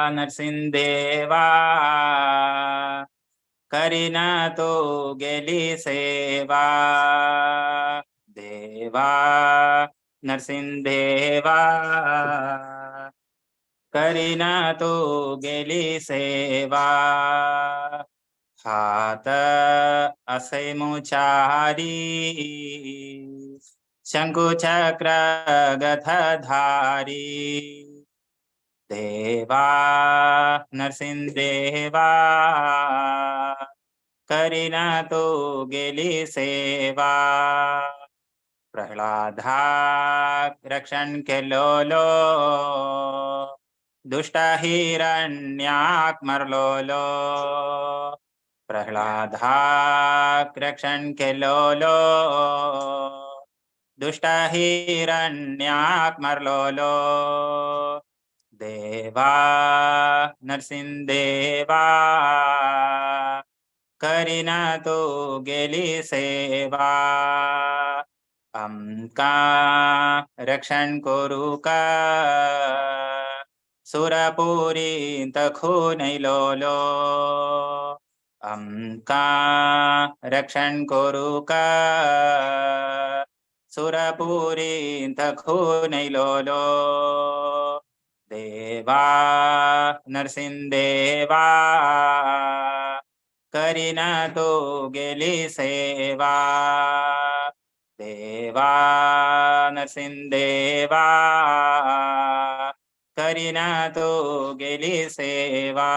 नरसिंह देवा करीना तो गेली सेवा. देवा नरसिंह देवा करीना तो गेली सेवा. हात असे मुचारी शंकुचक्र गदाधारी. देवा नरसिंह देवा करीना तो गेली सेवा. प्रह्लादा रक्षण केलोलो दुष्ट हिरण्याक मरलोलो. प्रह्लादाक रक्षण केलोलो दुष्ट हिरण्याक मरलोलो. देवा नरसिंह देवा करीना तो गेली सेवा. आमका रक्षण करू का सुरपुरींत खुनयलोलो. आमका रक्षण करू का सुरपुरींत खुनयलोलो. देवा नरसिंह देवा करीना तो गेली सेवा. देवा नरसिंह देवा करीना तो गेली सेवा.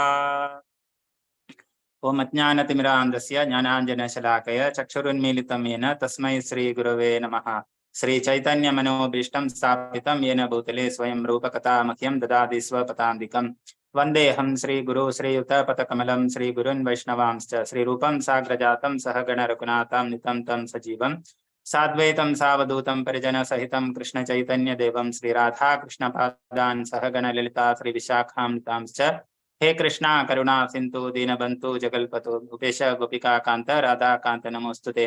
ओम अज्ञानतिमिरान्धस्य ज्ञानाञ्जनशलाकय चक्षुरुन्मीलितं येन तस्मै श्री गुरवे नमः. श्री चैतन्य मनोभीष्टं स्थापितं येन भूतले स्वयं रूपकथामह्यं ददाति स्वपदान्तिकं. वन्देऽहं श्री गुरु श्रीयुतपथकमलं श्री गुरुन् वैष्णवांश्च. श्रीरूपं साग्रजातं सहगण रघुनाथं नितं तं सजीवं साद्वैतं सावधूतं परिजन सहितं कृष्ण चैतन्य देवं श्री राधा कृष्ण पादान् सहगण ललिता श्री विशाखान्वितांश्च. हे कृष्णा करुणा सिंधु दीनबंधु जगल्पतो उपेश गोपिका कांत राधा कांत नमोस्तुते.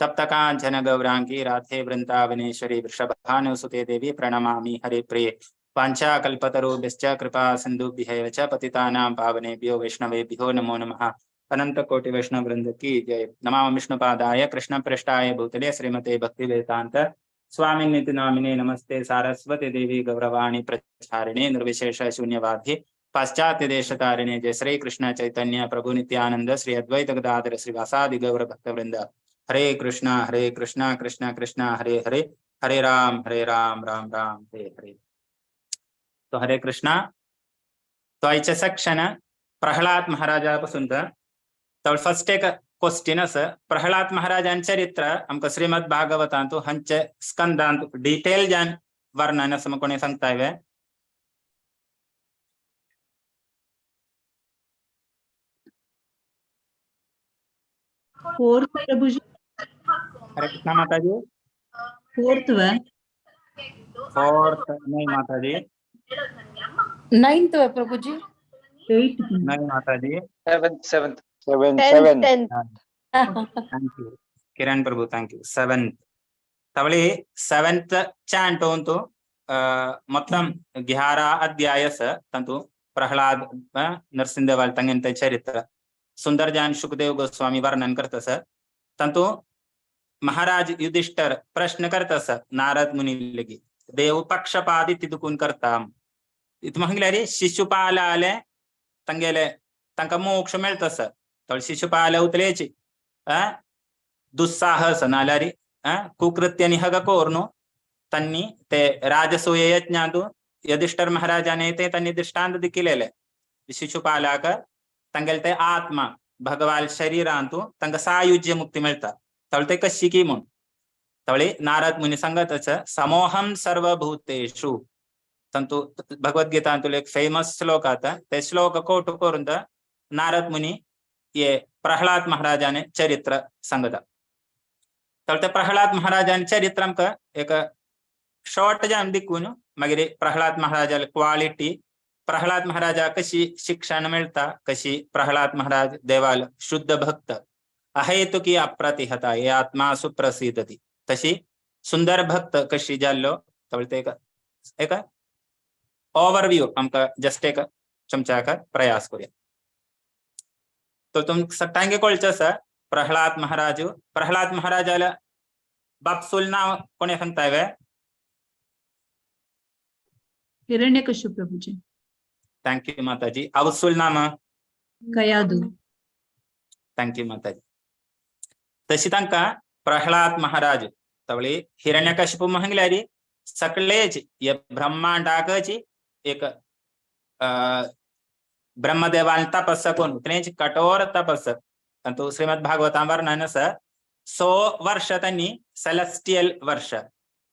तप्त कांचन गौरांगी राधे वृंदावनेश्वरी वृषभानुसुते देवी प्रणमामि हरिप्रिये. वाञ्छाकल्पतरुभ्यश्च कृपा सिन्धुभ्यैव च पतितानां पावनेभ्यो वैष्णवेभ्यो नमो नमः. अनंत कोटि वैष्णव वृंद की जय. नमामि विष्णुपादाय कृष्ण पृष्ठाय भूतले श्रीमते भक्तिवेदांत स्वामिनिति नामिने. नमस्ते सारस्वती देवी गौरवाणी प्रचारिणे निर्विशेष शून्यवादी पाश्चात्य देशतारिणे. जय श्री कृष्ण चैतन्य प्रभु नित्यानंद श्री अद्वैत गदाधर श्रीवासादि गौर भक्त वृंद. हरे कृष्णा हरे कृष्णा कृष्णा कृष्णा हरे हरे, हरे राम राम राम हरे हरे. तो हरे कृष्णा. तो आयचे सेक्शन प्रह्लाद महाराजापासून. तर फर्स्ट एक क्वेश्चन आसा. प्रह्लाद महाराजान चरित्र आमकां श्रीमद भागवतांतु हंचे स्कंदांत डिटेल जान वर्णन आसा. कोणी सांगता वे? फोर्थ प्रभुजी. हरे कृष्णा माताजी. Fourth way? फोर्थ नहीं माताजी. नाइन्थ वे प्रभुजी. एट नहीं माताजी. Seventh, seventh. Seven, Tenth, seven. tenth. Thank you Kiran Prabhu, thank you. Seventh तवली seventh chant ಉಂಟು. ಮೊತ್ತಂ 11 ಅಧ್ಯಾಯಸ ತಂತು ಪ್ರಹ್ಲಾದ್ ನರಸಿಂಹದೇವಾल ತಂಗಿನ ಚರಿತ್ರ सुंदर जान सुखदेव गोस्वामी वर्णन करतस. तंतु महाराज युधिष्ठर प्रश्न करतस नारद मुनि लगी देव पक्षपाती तिदुकून करता. इत म्हंगले रे शिशुपाल आले तंगेले तांकां मोक्ष मेळतस. तळ शिशुपाल उतलेची दुस्साहस नाल्यारी कुकृत्य निहग कोर्नु तन्नी ते राजसूय यज्ञांतु युधिष्ठर महाराजाने ते तन्नी दृष्टांत दिकिलेले. शिशुपालाक तंगेल ते आत्मा भगवान शरीरांतु तंग सायुज्य मुक्ती मेळता. तळ ते कशी की म्हूण तवळी नारद मुनी सांगतच समोहम सर्वभूतेषु. तंतु भगवद्गीतांतुलो एक फेमस श्लोक आता. ते श्लोक कोट करून नारद मुनी ये प्रह्लाद महाराजाने चरित्र सांगता. तर ते प्रह्लाद महाराजाने चरित्र आमकां एक शॉर्ट जावन दिकून मागीर प्रह्लाद महाराजाले क्वालिटी, प्रह्लाद महाराजा कशी शिक्षण मेळता, कशी प्रह्लाद महाराज देवाल शुद्ध भक्त अहेतुकी अप्रतिहता हे आत्मा सुप्रसिद्धती तशी सुंदर भक्त कशी जाल्लो. तवळ ते एक ओवरव्यू आमकां जस्ट एक चमचाक प्रयास करूया. तो तुम सगळ्यांगे कळचें आसा प्रहलाद महाराज. प्रहलाद महाराजाला बापसूल नाव कोणे सांगताय वे? हिरण्यकश्यप प्रभुजी. Thank you माताजी. आवसूल नाम? कयादू. Thank you माताजी. तशी तांकां प्रहलाद महाराज तवळी हिरण्यकश्यप म्हणल्यार सगळेच हे ब्रह्मांडाकच एक ब्रह्मदेवान तपस्या करून तेंच कठोर तपस्या. तातूंत श्रीमद भागवतां वर्णन आसा 100 वर्ष त्यांनी सेलेस्टियल वर्ष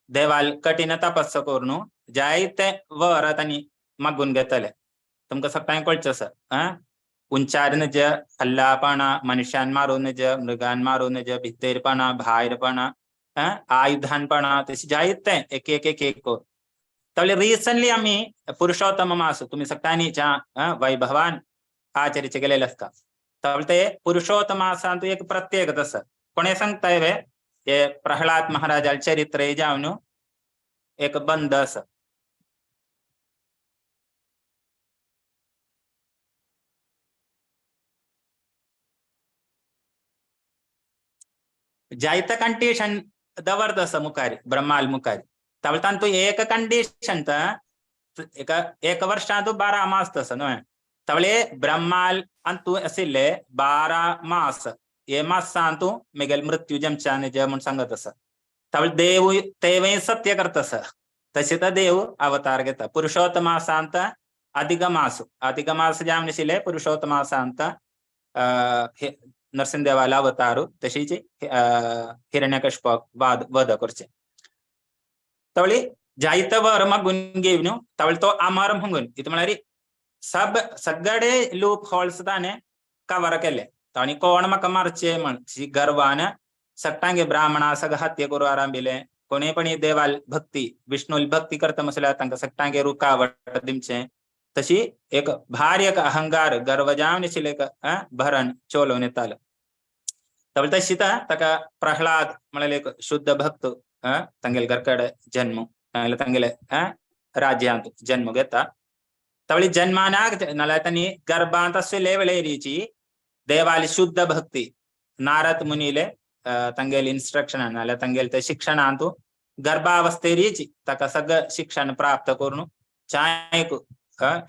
देवाल कठीण तपस्या करून जायते वर त्यांनी मागून घेतले. तुमकां सगळ्यांक कळचें आसा. आं उंचार नज, हल्लापणा, मनशान मारूं नज, मृगान मारूं नज, भितरपणा, भायरपणा, आयुधानपणा, तशें जायते एक एक एक एक करून. तावले रिसंटली आमी पुरुषोत्तम मास तुमी सगळ्यांनी ज्या वैभवान आचरिचे गेलेले आसता. तावले ते पुरुषोत्तम मासांतू एक प्रत्येक आसा. कोणे सांगताय वे हे प्रहलाद महाराजाल चरित्र जावन एक बंद आसा. जायते कंडीशन दवरत आसा मुखार ब्रह्माल मुखार. तावले तांतू एक कंडीशन एक एक वर्षांतू 12 मास आसा न्हय. तावले ब्रह्माल अंतू आशिल्ले 12 मास हे मासांतू मेगेल मृत्यू जमच्या निज म्हूण सांगत आसा. तावले देव तेवय सत्य करता आसा. तशें तर देव अवतार घेता पुरुषोत्तम मासांत अधिक मास. अधिक मास जावन आशिल्ले पुरुषोत्तम मासांत नरसिंहदेवाला अवतार तशीच हिरण्यकश्यपाक वध करचे. तवळी जायते वर मागून घेवन तवळ तो अमर म्हणून इतू म्हळ्यार सब सगळे लूप होल्स ताणें कवर केले. ताणी कोण म्हाका मारचे म्हण गर्वान सगळ्यांगे ब्राह्मणा सगळं हत्या करूं आरंभिले. कोणे पण देवाल भक्ती विष्णूल भक्ती करता म्हसल्यार तांकां सगळ्यांगे रुकावट दिवचें. तशी एक भारी एक अहंकार गर्व जावन आशिल्लें एक भरण चलोवन येतालो. तवळ तशी ताका प्रहलाद म्हळ्यार एक शुद्ध भक्त तांगेले घरकडे जन्म तांगेले राज्यांत जन्म घेता. तवळी जन्मानाक नाल्यार तांणी गर्भांत आशिल्ले वेळेरीची देवाली शुद्ध भक्ती नारद मुनीले तांगेले इन्स्ट्रक्शन नाल्यार तांगेले ते शिक्षणांतू गर्भावस्थेरीची ताका सगळं शिक्षण प्राप्त करून चायक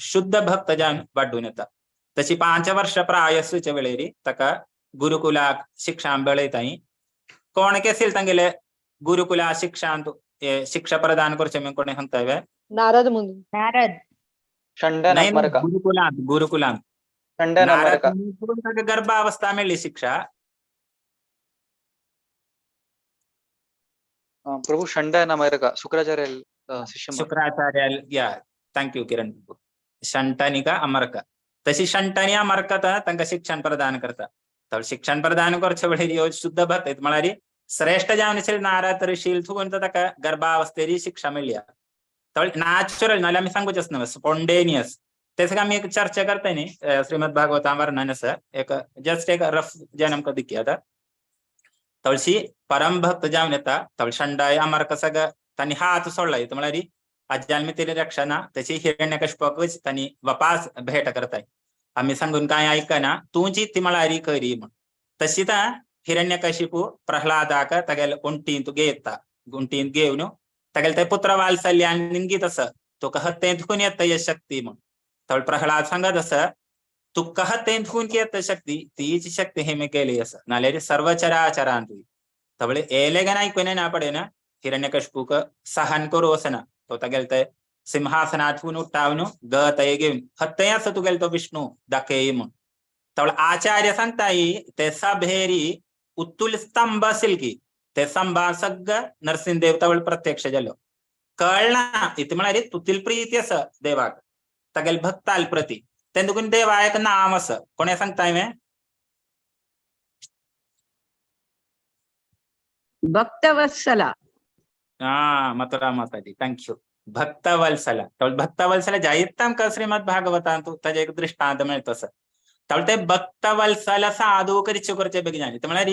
शुद्ध भक्त जावन वाडून येता. तशी 5 वर्ष प्राय आसूच्या वेळेरी ताका गुरुकुलाक शिक्षण मेळयताय. कोण केसील तांगेले गुरुकुला शिक्षण शिक्षा प्रदान करचे म्हण कोणे सांगताय वे? नारद मुनी. नारद. गुरुकुलांत गुरुकुलांत गर्भावस्था मेळ्ळी शिक्षा. प्रभु षंडन अमेरिका शुक्राचार्य शिष्य. शुक्राचार्य या thank you किरण. शंटनिका अमरका तशी शंटनी अमरका तांकां शिक्षण प्रदान करता. तर शिक्षण प्रदान करचे वेळेर ह्यो शुद्ध भक्त म्हळ्यार श्रेष्ठ जावन आशिल्ले नारद ऋषी थुकून ताका गर्भावस्थेरी शिक्षा मेळ्ळी. तर नॅचरल नाल्यार आमी सांगूचेच न्हय स्पॉन्टेनियस. तेच आमी एक चर्चा करताय न्ही श्रीमद भागवता वर्णन आसा एक जस्ट एक रफ जें आमकां दिखया आतां. तळशी परम भक्त जावन येता. तळ शंडाय अमरका सगळं तांणी हात सोडला म्हळ्यार आज्यान तेरी रक्षा ना. तशी हिरण्यकश्यपाकूच तांणी वापास भेट करताय. आमी सांगून कांय आयकना तुजी ती म्हळ्यार करी म्हण. तशी हिरण्यकशिपू प्रहलादाक तागेले उंटींत घेता. उंटींत घेवन तागेले ते पुत्र वात्सल्यान निंगीत आसा तुका हत्तेंत खून येता ही शक्ती म्हण. तळ प्रहलाद सांगत आसा तुका हत्तेंत खून येता शक्ती तीच शक्ती हे मी केली आसा नाल्यार सर्वचराचरांत. तवळे एलेगन आयकून ना पडना हिरण्यकश्यपूक सहन करूं वचना. तो तागेले ते सिंहासनातून उठावन गतय घेवन हत्तय आसा तुगेलो तो विष्णू दाखय म्हण. तवळ आचार्य सांगताय ते सभेरी उत्तुल स्तंभ आशिल्ली की ते स्तंभा सगळं नरसिंहदेव तवळ प्रत्यक्ष जालो. कळना इतलें म्हळ्यार तुतील प्रीती आसा देवाक तागेले भक्ताल प्रती. तें देखून देवा एक नाम आसा. कोणे सांगताय हांवें? भक्तवत्सला. हा मथुरा माताजी thank you. भक्तवत्सला. भक्तवत्सला जायते आमकां श्रीमद भागवतांत ताजें एक दृश्टांत मेळटा आसा. तवळ ते भक्तवत्सला साधू करचे करचे बेगीन म्हळ्यार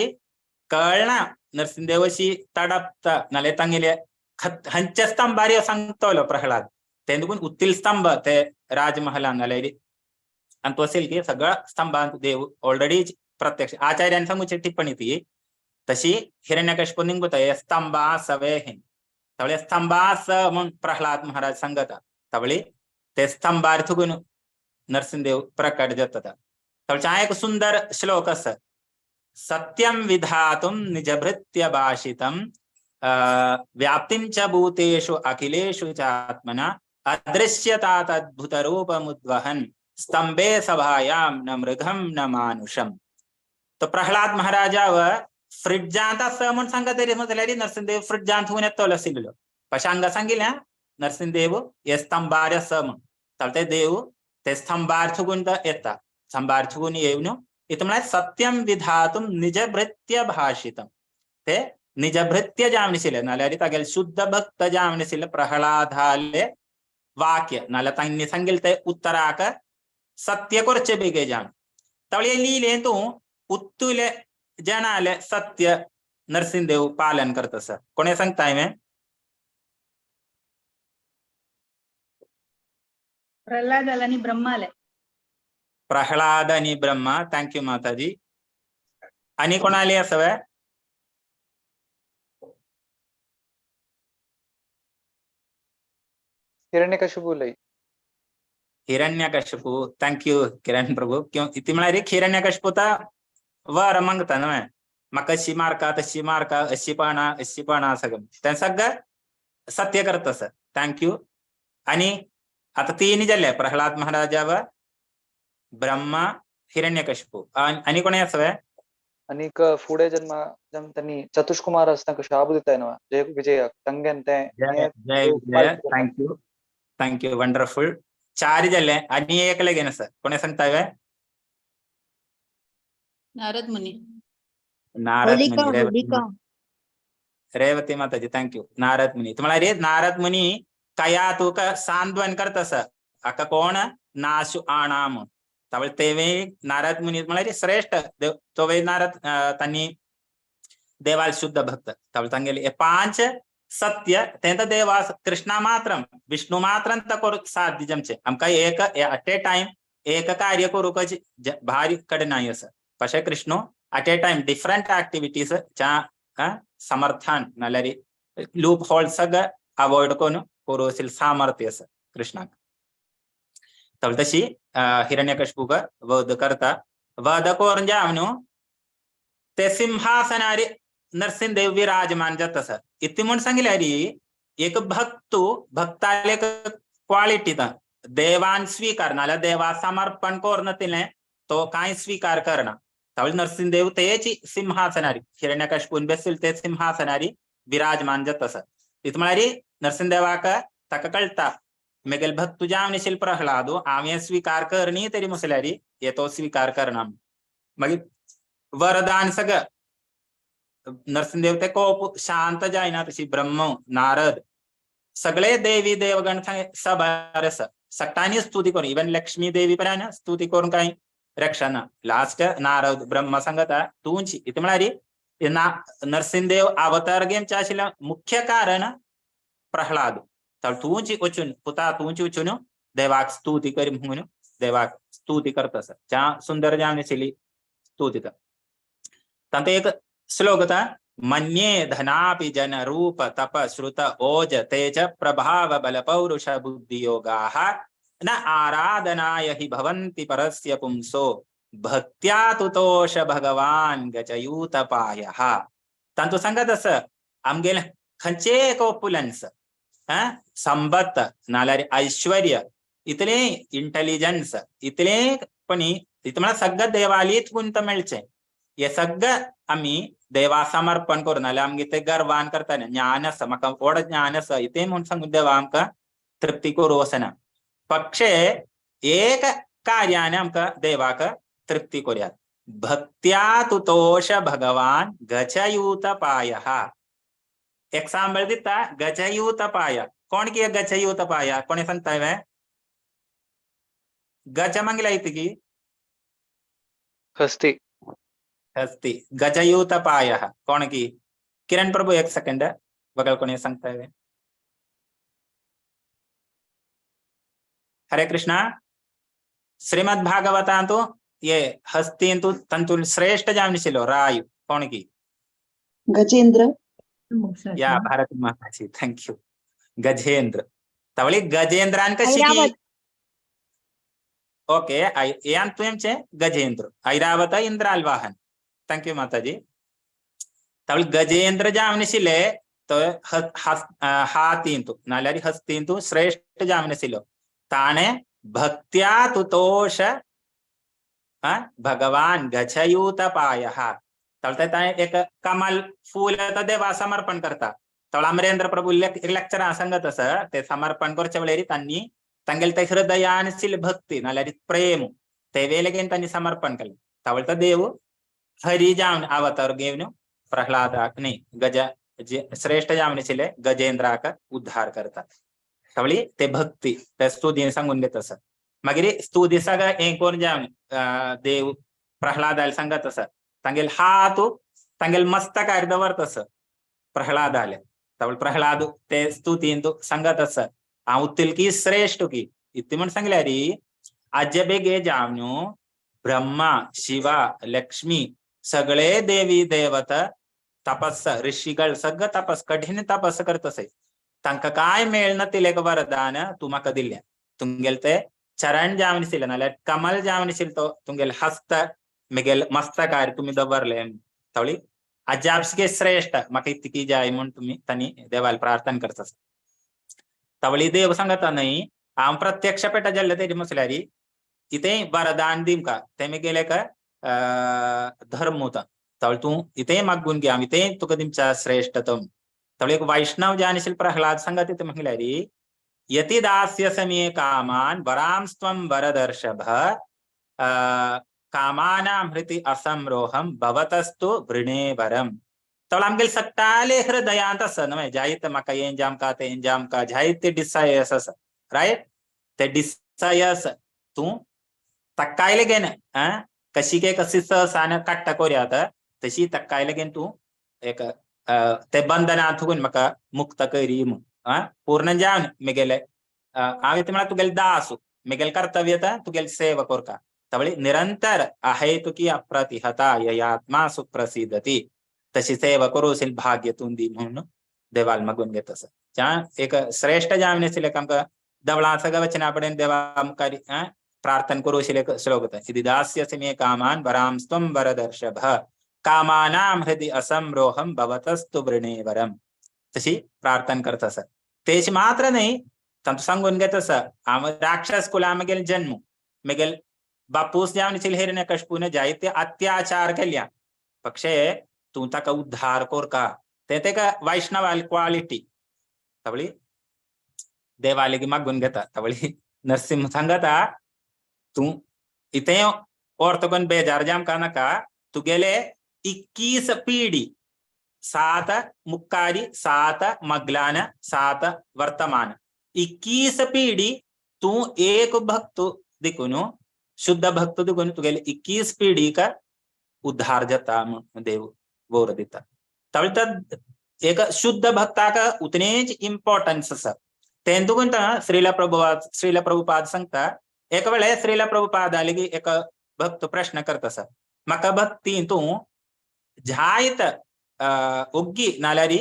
कळना नरसिंहदेव अशी तडपता नाल्यार तांगेले खंयच्या स्तंभार सांगतलो प्रहलाद. तें देखून उत्तील स्तंभ ते राजमहलान नाल्यार आणि तो असेल की सगळं स्तंभांत देव ऑलरेडी प्रत्यक्ष आचार्यान सांगूची टिप्पणी ती तशी हिरण्यकश्यप निघता हे स्तंभा सवे हिन तवळे स्तंभा स म्हणून प्रल्हाद महाराज सांगता तवळी ते स्तंभार थुगून नरसिंहदेव प्रकट जाता. तवळच्या एक सुंदर श्लोक आसा, सत्यम विधातुं निजभृत्य भाषितं व्याप्तिं च भूतेषु अखिलेषु चात्मना अदृश्यता तद्भुत रूपमुद्वहन् स्तंभे सभायां न मृगं न मानुषं. तो प्रल्हाद महाराजा व फ्रिज्जांत आसा म्हूण सांगता तरी म्हटल्यार नरसिंहदेव फ्रिज्जांत हून येतलो आशिल्लो, पशे हांगा सांगिल्लें नरसिंहदेव हे स्तंभार आसा म्हूण. ते देव ते स्तंभार थुगून येता, स्तंभार थुगून येवन इतलें म्हळ्यार सत्यम विधातुं निजभृत्य भाषितं. ते निजभृत्य जावन आशिल्लें नाल्यार तागेले शुद्ध भक्त जावन आशिल्ले प्रल्हादाले वाक्य नाल्यार तांणी सांगिल्लें ते उत्तराक सत्य करचे बेगे जावन. तवळे लिहिलें तूं उत्तुले जनाले सत्य नरसिंहदेव पालन करता सर. कोणे सांगता हांवें? प्रल्हाद आणि ब्रह्माले. प्रल्हाद आणि ब्रह्मा. Thank you माताजी. आणि कोणाले आसा वे? हिरण्यकशिपूलय. हिरण्यकशिपू. Thank you किरण प्रभू. ती म्हळ्यार हिरण्यकशिपू वर मागता न्हय म्हाका अशी मार्का तशी मार्का अशी पाणां अशी पाणां सगळें तें सगळें सत्य करता सर. Thank you. आणि आता तीन जाले प्रल्हाद महाराजा व ब्रह्मा हिरण्यकशिपू. आणि कोणी आसा वे? आनीक फुडें जन्मा त्यांनी चतुष्कुमार आसता शाप दिताय न्हय जय विजयाक तंगेन ते. जय Vijay. Thank you thank you wonderful. चार जाले आणि एक लगेन आसा. कोणी सांगता वे? नारद मुनी. नारद मुनी. रेवती माताजी thank you. Narad मुनी तुम्हाला रे नारद मुनी कया तुका सांत्वन करता आका कोण नाशु आणा म्हूण. तवळ तेवे नारद मुनी म्हळ्यार श्रेष्ठ देव तोवे नारद तांणी देवाल शुद्ध भक्त. तवळ तांगेले हे पांच सत्य तें देवा कृष्णा मात्रम विष्णू मात्रम करूंक साध्य जमचें आमकां एक एट ए टायम एक कार्य करूंक भारी कठिनाई आसा. पशे Krishna at a time different activities च्या समर्थान नाल्यार लूप होल सगळं अवॉइड करून करूं सामर्थ्य आसा कृष्णाक. तवळ तशी हिरण्यकशिपूक वध करता. वध करून जावन ते सिंहासनारी नरसिंहदेव विराजमान जाता सर. इतलें म्हूण सांगिल्ल्यार एक भक्तू भक्ताले क्वालिटी देवान स्वीकार नाल्यार देवा समर्पण करून तिलें तो कांय स्वीकार करना. तवळ नरसिंहदेव तेच सिंहासनारी हिरण्यकशिपून बेसील ते सिंहासनारी विराजमान जाता सर. तितून म्हळ्यार नरसिंहदेवाक ताका कळटा मेगेल भक्त जावन आशिल्लो प्रल्हाद हांवें स्वीकार करणी तरी मुसल्यार हे तो स्वीकार करना. मागीर वरदान सगळं नरसिंहदेव ते कोप शांत जायना तशी ब्रह्म नारद सगळे देवी देवगण सभार आसा सगळ्यांनी स्तुती करून इवन लक्ष्मी देवी पर्यंत स्तुती करून कांय रक्षा ना. लास्ट नारद ब्रह्म सांगता तूंच इतलें म्हळ्यार नरसिंहदेव अवतार घेवचें आशिल्लें मुख्य कारण प्रल्हाद. तर तूंच वचून पुता तूंच वचून देवाक स्तुती कर म्हणून देवाक स्तुती करता सर. ज्या सुंदर जावन आशिल्ली स्तुती. तांतूं एक श्लोक होता मन्ये धनापि जन रूप तप श्रुत ओज तेज प्रभाव बल पौरुष बुद्धि योगाः न आराधनाय हि भवन्ति परस्य पुंसो भक्त्या तुतोष भगवान गजयूतपायः. तांतूं सांगत आसा आमगेलें खंयचें एक ओपुलन्स संपत नाल्यार ऐश्वर्य इतलें इंटेलिजन्स इतलें पणी इतलें म्हळ्यार सगळें देवालीच गुंत मेळचें हे सगळें आमी देवा समर्पण करून नाल्यार आमगे ते गर्वान करता ज्ञान आसा म्हाका व्हड ज्ञान आसा इतें म्हूण सांगून देवा आमकां तृप्ती करूं वचना. पक्षे एक कार्याने आमकां देवाक तृप्ती करुयात. भक्त्या तुतोष भगवान गजयूतपायः. एक्झाम्पल दिता गजयूतपाय. कोण की गजयूतपाय कोणी सांगता वे? गज मागील येते की हस्ती. हस्ती गजयूतपायः कोण की? किरण प्रभू एक सेकंड बघा कोणी सांगताय. हरे कृष्णा. श्रीमद भागवतांतु ये हस्तींतु तंतु श्रेष्ठ जावनिशिलो रायु कोण की गजेंद्र. या भारत माताजी thank you. Gajendra तवळी गजेंद्रान कशी की ओके यान तुमचे गजेंद्र ऐरावत इंद्राल वाहन thank you माताजी. तवळी गजेंद्र जावनिशिले तो हातींतु नाल्यार हस्तींतु श्रेष्ठ जावनिशिलो ताणे भक्त्या तुतोष भगवान गजयूत पायः. तवळ ताणे एक कमल फूल देवा समर्पण करता. तवळ अमरेंद्र प्रभू लेक्चर सांगत अस ते समर्पण करचे वेळेर तांणी तांगेले ते हृदयान सिल भक्ती नाल्यार प्रेम ते वेलेगेन तांणी समर्पण केलें. तवळ तो देव हरी जावन अवतार घेवन प्रह्लादाक न्ही गज श्रेष्ठ जावन आशिल्ले गजेंद्राक उद्धार करता. तवळी ते भक्ती ते स्तुती सांगून घेत आसा. मागीर स्तुती सगळें हें करून जावन देव प्रह्लादाले सांगत आसा तांगेले हात तांगेले मस्तकार दवरत आसा प्रह्लादाले. तवळ प्रह्लाद ते स्तुतीन सांगत आसा हांव तिलकी श्रेष्ठ की इतली म्हण सांगल्यार आजे बेगे जावन ब्रह्मा शिवा लक्ष्मी सगळे देवी देवता तपस ऋषीगळ सगळं तपस कठीण तपस करत असे तांकां काय मेळना तिलेक वरदान तूं म्हाका दिल्लें. तुमगेले ते चरण जावन आशिल्ले नाल्यार कमल जावन आशिल्लो तो तुमगेले हस्त मिगेल मस्तकार तुमी दवरले. तवळी अजापके श्रेष्ठ म्हाका इतकी जाय म्हूण तुमी तांणी देवाल प्रार्थना करता. तवळी देव सांगता न्ही हांव प्रत्यक्ष पेटा जाल्ले तेजे म्हसल्यार इतें वरदान दिमका तें मिगेले एक धर्म होता. तवळ तूं इतें मागून घे हांव इतें तुका दिमच्या श्रेष्ठतम. तवळ एक वैष्णव जान आशिल्ले प्रह्लाद सांगता ते म्हळ्यार यति दास्य समे कामान वरांस्त्वं वरदर्शभ कामानां हृति असंरोहं भवतस्तु वृणे वरम. तवळ आमगेले सगटाले हृदयांत आसा न्हय जायते म्हाका हें जामका तें जामका जायते डिसायर्स आसा रायट. ते डिसायर्स तूं तक्कायले घेन कशी के कशी सान काडटा कोरया तशी तक्कायले घेन तूं एक ते बंधनां थुकून म्हाका मुक्त करी म्हूण पूर्ण जावन मिगेले हांवें म्हळ्यार तुगेले दासू मिगेले कर्तव्य तुगेले सेवा करका. तवळी निरंतर अहेतुकी अप्रतिहता ययात्मा सुप्रसिद्धती तशी सेवा करू भाग्य तूं दी म्हणून देवाल मागून घेत आसा. एक श्रेष्ठ जावन आशिल्ले आमकां देवळां सगळ्या वचना कडेन देवा मुखार प्रार्थना करू आशिल्ले एक श्लोक यदि दास्यसि मे कामान वरांस्त्वं वरदर्शभ कामानां हृदि असंरोहं भवतस्तु वृणे वरम तशी प्रार्थना करता आसा. तेच मात्र न्ही तांचो सांगून घेत आसा हांव राक्षस कुला म्हगेले जन्म म्हगेले बापूस जावन आशिल्ले हिरण्यकश्यपून जायते अत्याचार केल्या पक्षे तूं ताका उद्धार करका ते तेका वैष्णवाली क्वालिटी. तवळी देवालेगी मागून घेता. तवळी नरसिंह सांगता तूं इतें और बेजार जामका नाका तुगेले 21 पिढी 7 मुक्कारी 7 मगलान 7 वर्तमान 21 पिढी तूं एक भक्त देखून शुद्ध भक्त देखून तुगेले 21 पिढी का उद्धार जाता म्हूण देव वर दिता. तवळ एक शुद्ध भक्ताक उतनेच इम्पॉर्टन्स आसा. तें देखून श्रीला प्रभुपाद सांगता एक वेळे श्रीला प्रभुपादाले एक भक्त प्रश्न करता आसा म्हाका भक्ती तूं जायत ओग्गी नाल्यार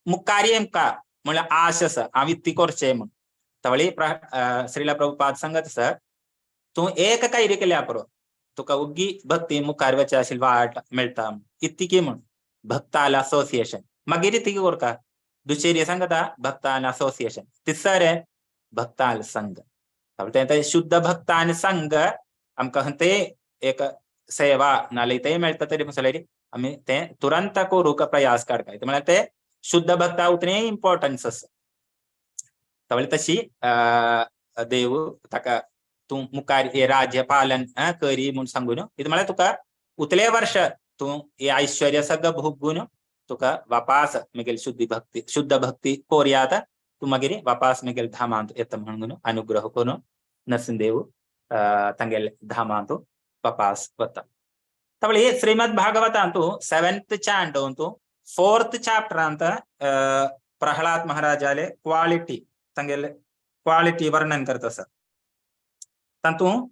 मुखार का म्हणल्यार आश आसा हांव इतली करचें म्हूण. तवळी श्रीला प्रभुपाद सांगत आसा तूं एक कायरी केल्या पुरो तुका ओग्गी भक्ती मुखार वचचे आशिल्ली वाट मेळटा इतकी म्हूण भक्ताल असोसिएशन. मागीर इतकी करका दुसरी सांगता भक्तान असोसिएशन तिसरें भक्ताल संघ. तें शुद्ध भक्तान संघ आमकां ते एक सेवा नाल्यार तें मेळटा तरी म्हळ्यार आमी तें तुरंत करूंक प्रयास काडटा. म्हळ्यार ते शुद्ध भक्ता उतने इम्पॉर्टन्स आसा. तवळ तशी देव ताका तूं मुखार हे राज्य पालन करी म्हूण सांगून कितें म्हळ्यार तुका उतले वर्ष तूं हे ऐश्वर्य सगळं भोगून तुका वापास मिगेल शुद्धी भक्ती शुद्ध भक्ती कोरयात तूं मागीर वापास मिगेल धामांत येता म्हणून अनुग्रह करून नरसिंहदेव तांगेले धामांत वापास वता. तवळ हे Shrimad भागवतांतु 7th Shanto अंतु 4th chapter ಅಂತ प्रहलाद महाराजाले क्वालिटी तांगेले क्वालिटी वर्णन करता आसा. तातूंत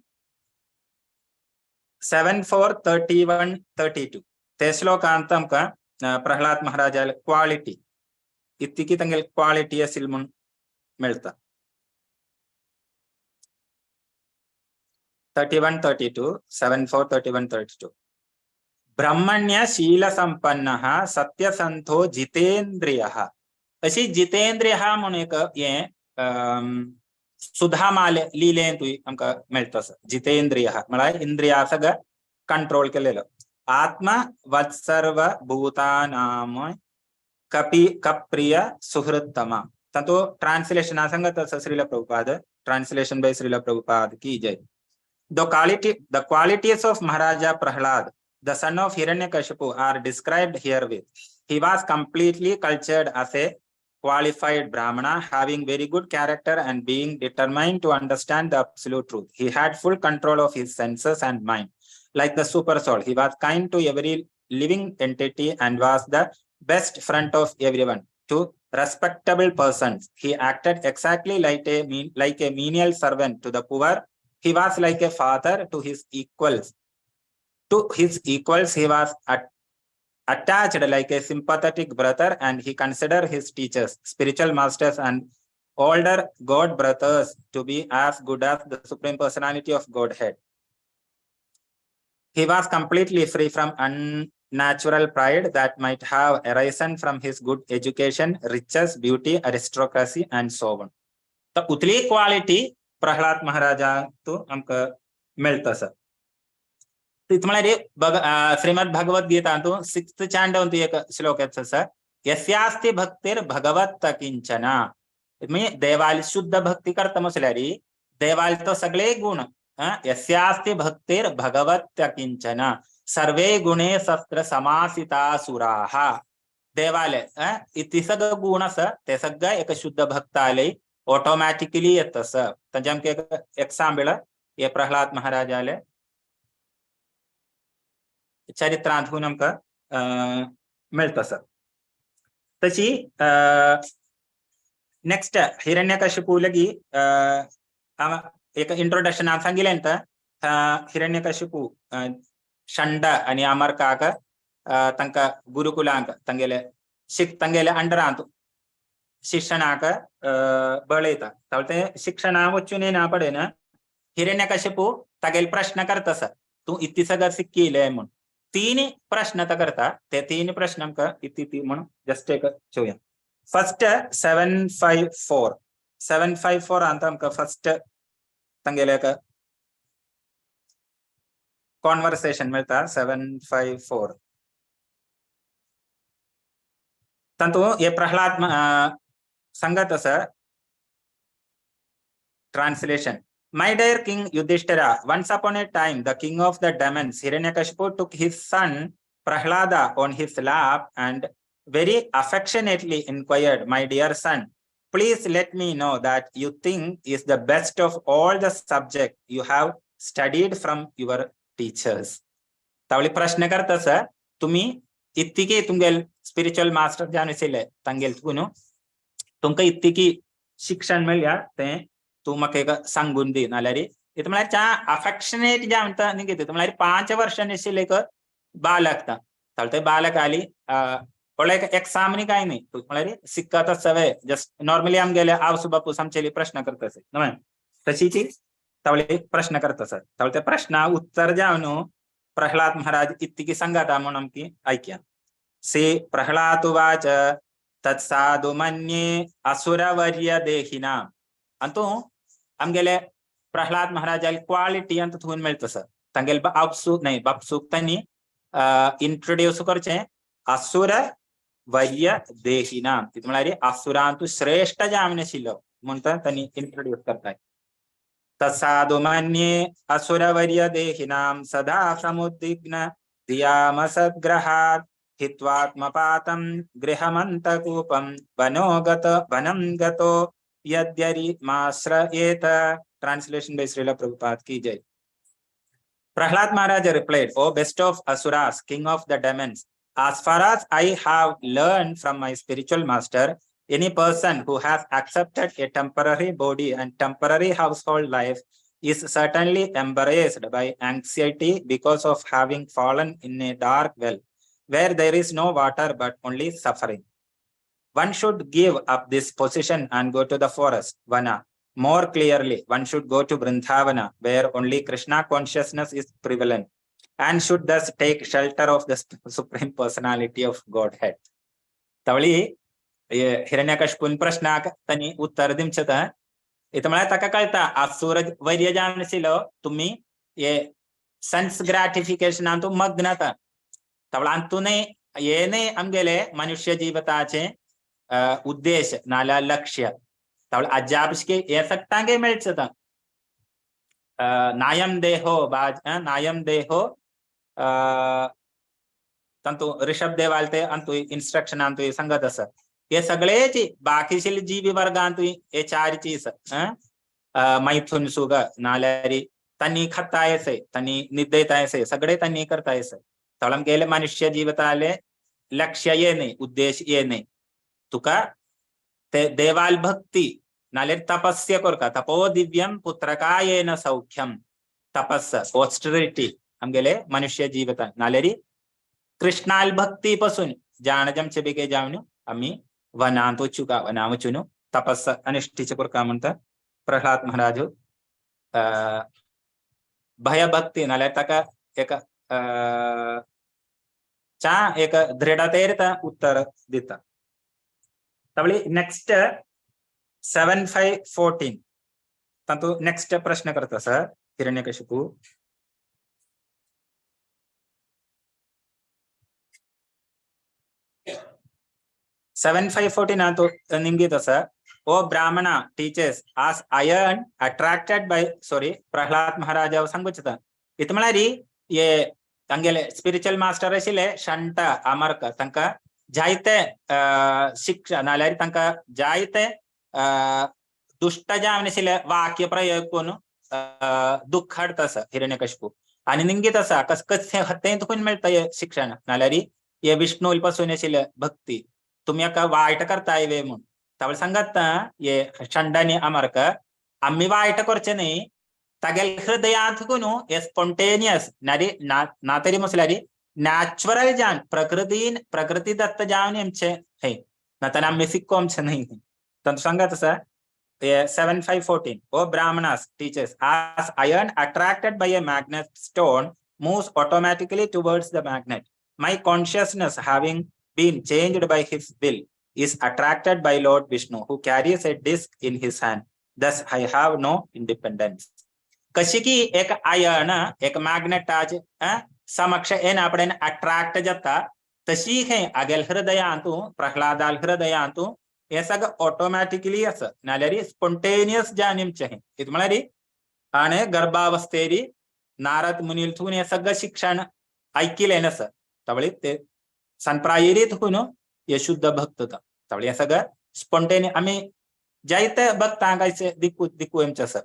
7 4 31 32 ते श्लोकांत आमकां प्रहलाद महाराजाले क्वालिटी इतकी तांगेली क्वालिटी आशिल्ली म्हूण मेळटा. 31 32 7 4 31 32 ब्रह्मण्य शील संपन्नः सत्यसंथो जितेंद्रियः. अशी जितेंद्रियः म्हूण एक हें सुधामाले लिलेंतूय आमकां मेळटा. जितेंद्रियः म्हळ्यार इंद्रिया सगळं कंट्रोल केलेलो. आत्मा वत्सर्व भूतानाम कपि कप्रिय सुहृत्तमा. तातूंत ट्रान्सलेशन सांगत आसा श्रील प्रभुपाद. ट्रान्सलेशन बाय श्रील प्रभुपाद की जय. The qualities of Maharaja Prahlad, the son of Hiranyakashipu, are described herewith. He was completely cultured as a qualified Brahmana, having very good character and being determined to understand the absolute truth. He had full control of his senses and mind. Like the super soul, he was kind to every living entity and was the best friend of everyone. To respectable persons, he acted exactly like a menial servant to the poor. He was like a father to his equals. To his equals, he was attached like a sympathetic brother, and he considered his teachers, spiritual masters, and older God brothers to be as good as the Supreme Personality of Godhead. He was completely free from unnatural pride that might have arisen from his good education, riches, beauty, aristocracy, and so on. The utli quality Prahlad Maharaja तू आमकां मेळटा sir. म्हळ्यार श्रीमद भगवद गीता तूं 6th Chando एक श्लोक येता sir. यस्यास्ति भक्तिर भगवत किंचना. देवाली शुद्ध भक्ती करता म्हटल्यार देवाले तो सगळे गुण. यस्यास्ति भक्तिर भगवत किंचना सर्वे गुणे शस्त्र समासिता सुराः. देवाले इति सगळे गुण आसा ते सगळे एक शुद्ध भक्ताले ऑटोमॅटिकली येता सर. तांचे आमकां एक एग्जाम्पल हे प्रहलाद महाराजाले चरित्रांतून आमकां मेळटा सर. तशी नेक्स्ट हिरण्यकशिपू लगी एक इंट्रोडक्शन हांव सांगिल्लें हिरण्यकशिपू षंड आनी अमरकाक तांकां गुरुकुलांक तांगेले तांगेले अंडरांत शिक्षणाक बळयता. ते शिक्षणा वचून येना पडना हिरण्यकशिपू तागेले प्रश्न करता सर, तूं इतली सगळं शिकिल्लें म्हूण. 3 प्रश्न तो करता. ते 3 प्रश्न आमकां इतली म्हूण जस्ट एक चोवया. फर्स्ट 754 754 आंत आमकां फर्स्ट तांगेले एक कॉन्वर्सेशन मेळटा. 754 तातूंत हे प्रहलाद सांगत आसा. Translation. My dear King Yudhishthira, once upon a time, the king of the demons, Hiranyakashipu, took his son Prahlada on his lap and very affectionately inquired, my dear son, please let me know that you think is the best of all the subject you have studied from your teachers. Tawli प्रश्न करता sir, तुम्ही इतकी तुमगेल spiritual master जावन आशिल्ले तांगेल तुका तुमकां इतकी शिक्षण मेळ्ळ्या तें तूं म्हाका एक सांगून दी. नाल्यार इतलें म्हळ्यार च्या अफेक्शनेट ज्या म्हणटा न्ही कितें म्हळ्यार 5 वर्सांनी आशिल्लें एक बालक तां ते बालक आली व्हडलो एक एक्साम न्ही कांय न्ही तूं म्हळ्यार शिकत आसता जस्ट नॉर्मली आमगेले आवसू बापूस आमचेली प्रश्न करता आसता न्हय तशी ती तावली प्रश्न करता आसता. तावली त्या प्रश्ना उत्तर जावन प्रहलाद महाराज इतकी सांगता म्हूण आमकी आयकया. श्री प्रहलाद उवाच तत्साधु मन्ये असुरवर्य देहिना. आनी तूं आमगेले प्रहलाद महाराजाली क्वालिटी आनी थंय मेळटा सर. तांगेले आपसूक न्हय बापसूक तांणी इंट्रोड्यूस करचें असुर वर्य देहिना. तितून म्हळ्यार असुरांतू श्रेश्ठ जावन आशिल्लो म्हणटा तांणी इंट्रोड्यूस करताय. तत्साधु मन्ये असुरवर्य देहिनां सदा समुद्विग्न धियामसद्ग्रहात् हित्वात्मपातं गृहमन्तकूपं वनो गत वनं गतो यद्यरिमाश्रयेत. Translation by Srila Prabhupada ki jai. Prahlad Maharaj replied, O best of asuras, king of the demons, as far as I have learned from my spiritual master, any person who has accepted a temporary body and temporary household life is certainly embarrassed by anxiety because of having fallen in a dark well where there is no water but only suffering. One should give up this position and go to the forest, Vana. More clearly, one should go to Vrindavana, where only Krishna consciousness is prevalent, and should thus take shelter of the Supreme Personality of Godhead. तवळी हिरण्यकश्यपून प्रश्नाक तांणी उत्तर दिवचें ता. इथं म्हळ्यार ताका कळटा आसूर वैर्य जावन आशिल्लो तुमी हे सेन्स ग्रॅटिफिकेशनान तूं मग्न आता. तवळ अंतूनय हे न्हय आमगेले मनुष्य जिविताचे उद्देश नाल्यार लक्ष्य. तवळ अजापशे हे सगळ्यांक मेळचें ता. नायम देहो बाज नायम देहो तांतू ऋषभ देवाल ते अंतू इन्स्ट्रक्शन अंतू सांगत आसा. हे सगळेची बाकीशील जीवी वर्गांतू हे चार चीज मैथुन सुग नाल्यार तांणी खाता येसे तांणी निद्देता येसे सगळे तांणी करता येसे. तवळ आमगेले मनुष्य जिविताले लक्ष्य ये न्हय उद्देश ये न्हय. तुका ते देवाल भक्ती नाल्यार तपस्या करका. तपो दिव्यम पुत्रकायेन सौख्यम. तपस ऑस्टरिटी आमगेले मनुष्य जिवितान नाल्यार कृष्णाल भक्ती पासून जाण जमचे बेगे जावन आमी वनांत वचुका वना वचून तपस अनिष्ठीचे करका म्हणटा प्रल्हाद महाराज. भयभक्ती नाल्यार ताका एक चा एक दृढतेर उत्तर दिता. तवळी नेक्स्ट 7-5-14 तातूंत नेक्स्ट प्रश्न करता sir Hiranyakashipu. Seven five fourteen निमगीत आसा. O Brahmana teachers as iron attracted by sorry Prahlad Maharaj सांगूच इत म्हळ्यार हे तांगेले स्पिरिच्युअल मास्टर आशिल्ले शंट अमर्क तांकां जायते शिक्षा नाल्यार तांकां जायते दुश्ट जावन आशिल्ले वाक्य प्रयोग करून दुःख हाडटा आसा हिरण्यकशिपू. आनी निमगीत आसा कस कस हत्तें तुकून मेळटा हे शिक्षण नाल्यार हे विष्णू पासून आशिल्ले भक्ती तुमी एका वायट करताय वे म्हूण. तवळ सांगत हे शंडानी अमर्क आमी वायट करचे न्हय तागेले हृदयांत न्हू हे स्पॉन्टेनियस नारी ना तरी म्हटल्यार नॅचरल जावन प्रकृतीन प्रकृती दत्त जावन आमचे हे नातर आमी शिक्को आमचे न्हय. तांतूं सांगत आसा 7-5-14 O Brahmanas teachers as iron attracted by a magnet stone moves automatically towards the magnet. My consciousness having been changed by his will is attracted by Lord Vishnu, who carries a disc in his hand. Thus, I have no independence. कशी की एक iron एक मॅग्नेटाचे समक्ष येन आपण attract जाता तशी हे आगेल हृदयांतू प्रल्हादाल हृदयांतू हे सगळं ऑटोमॅटिकली असं नाल्यार स्पॉन्टेनियस जाणीमचे हे इत म्हळ्यार आणि गर्भावस्थेरी नारद मुनील हे सगळं शिक्षण ऐकिलें नसं तवळी ते संप्रायरीत हुन हे शुद्ध भक्त तवळी हे सगळं स्पॉन्टेनियस आमी जायते भक्तांक दिकू दिकू आमचे आसा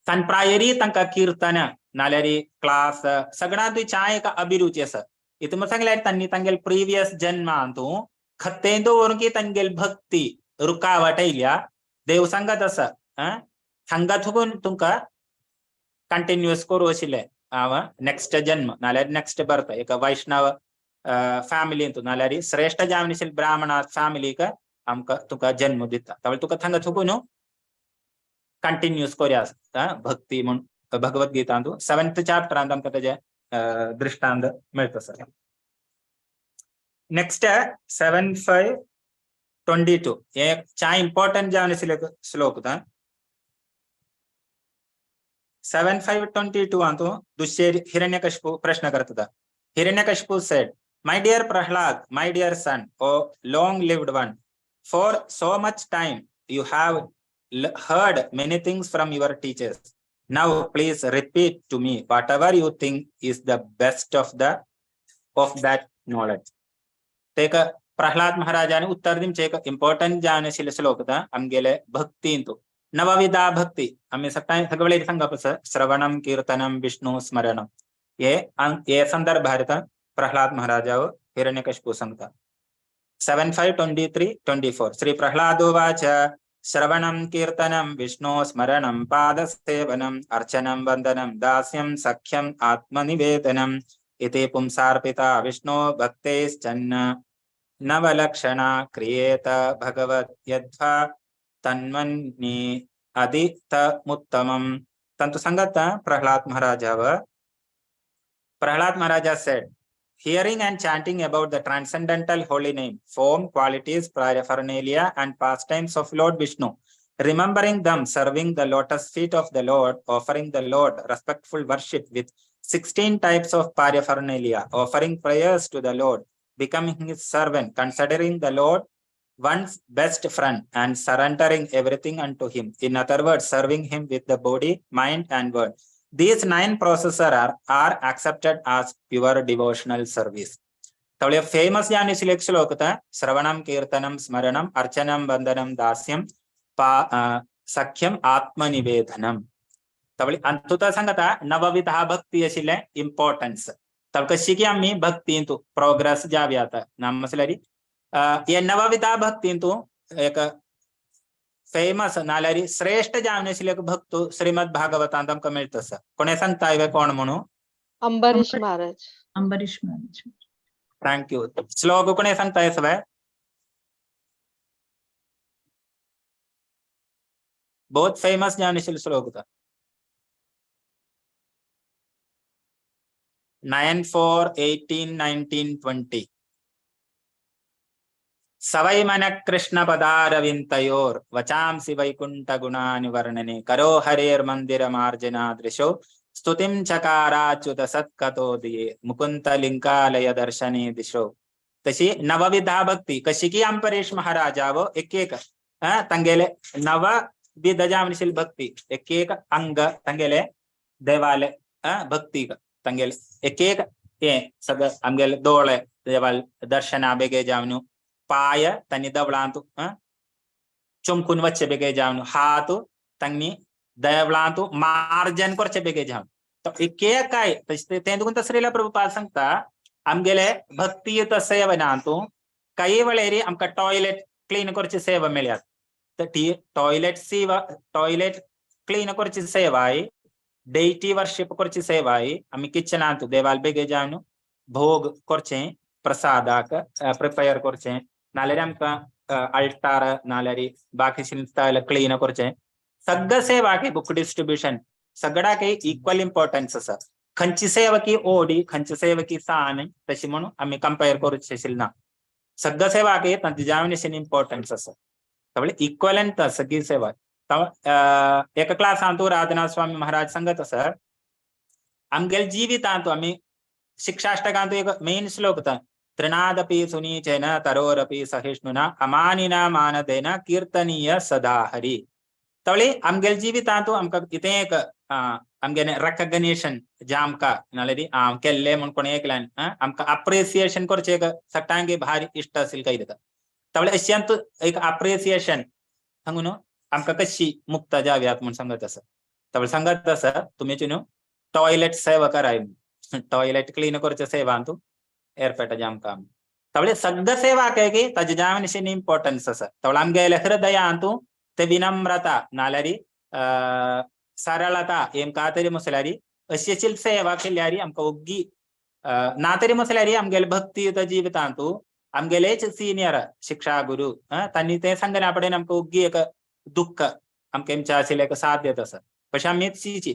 संप्रायरी तांकां कीर्तन नाल्यार क्लास सगळ्यांतूय च्या एक अभिरुची आसा. इतून सांगल्यार तांणी तांगेले प्रिवियस जन्मांतू खत्तें दवरून की तांगेली भक्ती रुकावट येयल्या देव सांगत आसा हांगा थुकून तुमकां कंटिन्युअस करूं आशिल्लें हांव नेक्स्ट जन्म नाल्यार नेक्स्ट बर्थ एक वैष्णव फॅमिलींत नाल्यार श्रेष्ठ जावन आशिल्ले ब्राह्मणा फॅमिलीक आमकां तुका जन्म दिता. त्यावेळी तुका थांगा थुकून कंटिन्युअस करूया भक्ती म्हूण भगवद्गीतांतू 7th चॅप्टरांत आमकां तेजें दृष्टांत मेळटा सर. नेक्स्ट 7-5-22 हे च्या इम्पॉर्टंट जावन आशिल्ले श्लोक. 7-5-22 अंतू दुसरे हिरण्यकशिपू प्रश्न करता. Hiranyakashipu said, my dear Prahlad, my dear son, O long lived one, for so much time you have heard many things from your teachers. Now please repeat to me whatever you think is the best of the of that knowledge. तेका प्रल्हाद महाराजाने उत्तर दिवचें एक important जावन आशिल्ले श्लोक आमगेले भक्तींतू नवविधा भक्ती आमी सगळ्या सगळे सांगप आसा. श्रवणम कीर्तनम विष्णु स्मरणम हे हे संदर्भार प्रल्हाद महाराजाव हिरण्यकशिपू सांगता. 7-5-23-24 श्री प्रल्हादोवाच श्रवणं कीर्तनं विष्णो स्मरणं पादसेवनम् अर्चनं वन्दनं दास्यं सख्यम् आत्मनिवेदनम् इति पुंसार्पिता विष्णो भक्तेश्चन्न नवलक्षणा क्रियेत भगवत् यद्वा तन्मन्ये अधितमुत्तमम्. Tantu Sangata Prahlad Maharaja. Prahlad Maharaja said, hearing and chanting about the transcendental holy name, form, qualities, paraphernalia, and pastimes of Lord Vishnu, remembering them, serving the lotus feet of the Lord, offering the Lord respectful worship with 16 types of paraphernalia, offering prayers to the Lord, becoming his servant, considering the Lord one's best friend, and surrendering everything unto him. In other words, serving him with the body, mind, and word. These 9 processes are accepted as pure devotional service. तवळे famous ज्ञानी select श्लोक होता श्रवणम कीर्तनम स्मरणम अर्चनम वंदनम दास्यम सख्यम आत्मनिवेदनम. तवळे अंतुता सांगता नवविधा भक्ती अशिले importance. तव कशी की आम्ही भक्तींतु progress Xavi आता नामसलरी ये नवविधा भक्तींतु एक फेमस नाल्यारी श्रेष्ठ जावनेशिले भक्तु श्रीमद भागवतांत आमकां मेळटा आसा. कोणे सांगता हांवें कोण म्हणू? अंबरीश महाराज. अंबरीश महाराज. Thank you. श्लोक कोणे सांगता सगळे? बहुत फेमस ज्ञानशील श्लोक होता. 9 4 18 19 20. सवै मन कृष्ण पदारविंदयोर वचांसि वैकुंठ गुणानुवर्णने करो हरेर मंदिर मार्जनादृशो स्तुतिं चकाराच्युत सत्कथोदये मुकुंद लिंकालय दर्शने दिशो. तशी नवविधा भक्ती कशी की अंबरीश महाराजाव एक एक तंगेले नवविध जावनशील भक्ती एक एक अंग तंगेले देवाले भक्ती तंगेले एक एक हे सगळं आमगेले दोळे देवाल दर्शना बेगे जावनु पाय तनी दवळांतु चुमकून वच्चे बेगे जावनु हात तंगनी देवळांतु मार्जन करचे बेगे जावनु. तो एक एक काय तशें तें देखून श्रील प्रभुपाद सांगता आमगेले भक्तियुत सेवनांतु काही वेळेरी आमकां टॉयलेट क्लीन करची सेवा मेळ्यात. तर ती टॉयलेट सेवा टॉयलेट क्लीन करची सेवाय डेटी वर्शिप करची सेवाय आमी किचनांतु देवाल बेगे जावनु भोग करचें प्रसादाक प्रिपेयर करचें नाल्यार आमकां अल्टार नाल्यार बाकी क्लीन करचें सगळं सेवा की बुक डिस्ट्रिब्युशन सगळ्याक इक्वल इम्पॉर्टन्स आसा. खंयची सेवा की ओडी खंयची सेवा की सान तशी म्हणून आमी कंपेयर करूचे ना. सगळं सेवा की तांची जावनेशन इम्पॉर्टन्स आसा. त्यामुळे इक्वलंट सगळी सेवा. एका क्लासांतु राधनाथ स्वामी महाराज सांगत आसा आमगेले जिवितांतु आमी शिक्षाष्टकांतु एक मेन श्लोक होता तृणादपि सुनीचेन तरोरपि सहिष्णुना अमानिना मानदेन कीर्तनीय सदा हरि. तवळे आमगेले जिवितांतु आमकां कितें एक आमगेले रेकग्निशन जे आमकां नाल्यार हांव केल्लें म्हूण कोण एकल्यान आमकां अप्रिसिएशन करचें एक सगळ्यांक भारी इश्ट आशिल्लें काय दिता. तवळे अश्यांत एक अप्रिसिएशन सांगू न्हू आमकां कशी मुक्त जाव्यात म्हूण सांगत आसा. तवळे सांगत आसा तुमी न्हू टॉयलेट सेवा कराय टॉयलेट क्लीन करचे सेवांतु एरपेटा जे आमकां. तवळे सगळं सेवा काय की ताजे जावनेशन इम्पॉर्टन्स आसा. तवळे आमगेले हृदयांतु ते विनम्रता नाल्यार सरळता एम का तरी म्हसल्यार अशी सेवा केल्यार आमकां ओग्गी ना तरी म्हसल्यार आमगेले भक्तियुत जिवितांतु आमगेलेच सिनियर शिक्षा गुरु तांणी तें सांगना पडेन आमकां ओग्गी एक दुःख आमकां आमच्या आशिल्लें एक साथ आसा. कशें आमी तशीची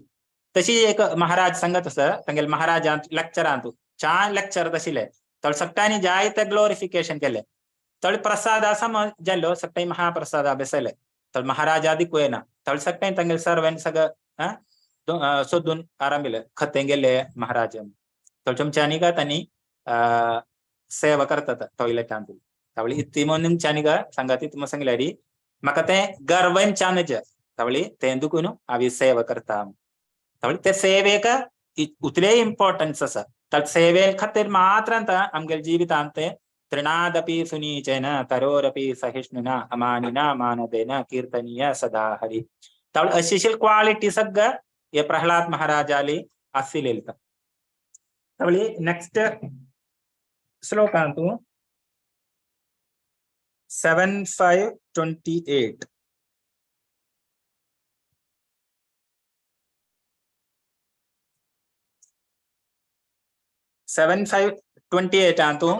तशी एक महाराज सांगत आसा तांगेले महाराजांत लेक्चरांतु छान लेक्चर आशिल्ले तळ सगळ्यांनी जायते ग्लोरिफिकेशन केलें. तळ प्रसाद आसा जाल्लो सगळ्यांनी महाप्रसाद बेसले तळ महाराजा दिकू येना तळ सगळ्यांनी तांगेले सर्वेन सगळं सोदून आरंभिले खतें गेले महाराज. तळ तुमच्यांनी का तांणी सेवा करतात टॉयलेटांत. तावळी इतली म्हणून तुमच्यांनी का सांगाती तुमकां सांगल्यार म्हाका तें गर्व चानज तावळी तें दुखून हांवें सेवा करता. तावळी ते सेवेक उतले इम्पॉर्टन्स आसा. तर सेवे खातीर मात्र आमगेले जिवितांत तें तृणादपि सुनीचेन तरोरपि सहिष्णुना अमानिना मानदेन कीर्तनीय सदा हरि. तावळी अशी क्वालिटी सगळं हे प्रहलाद महाराजाली आशिल्ली. तावळी नेक्स्ट श्लोकांतु 7 5 28. 7:5-28 अंतु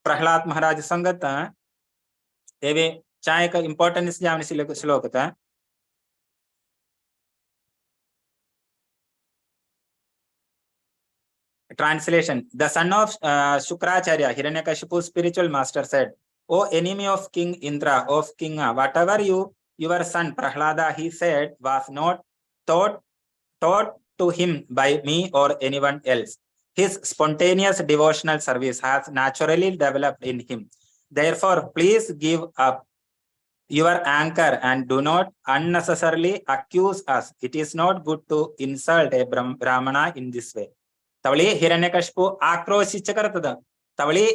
प्रहलाद महाराज संगत तेवे चाय का इम्पोर्टेंस जावन श्लोक था। Translation: The son of Shukracharya, Hiranyakashipu's spiritual master, said, O enemy of King Indra, of King, whatever your son Prahlada, he said, was not taught to him by me or anyone else. His spontaneous devotional service has naturally developed in him. Therefore, please give up your anchor and do not unnecessarily accuse us. It is not good to insult a Brahmana in this way. तवळी हिरण्यकशिपू आक्रोशिच करतद तवळी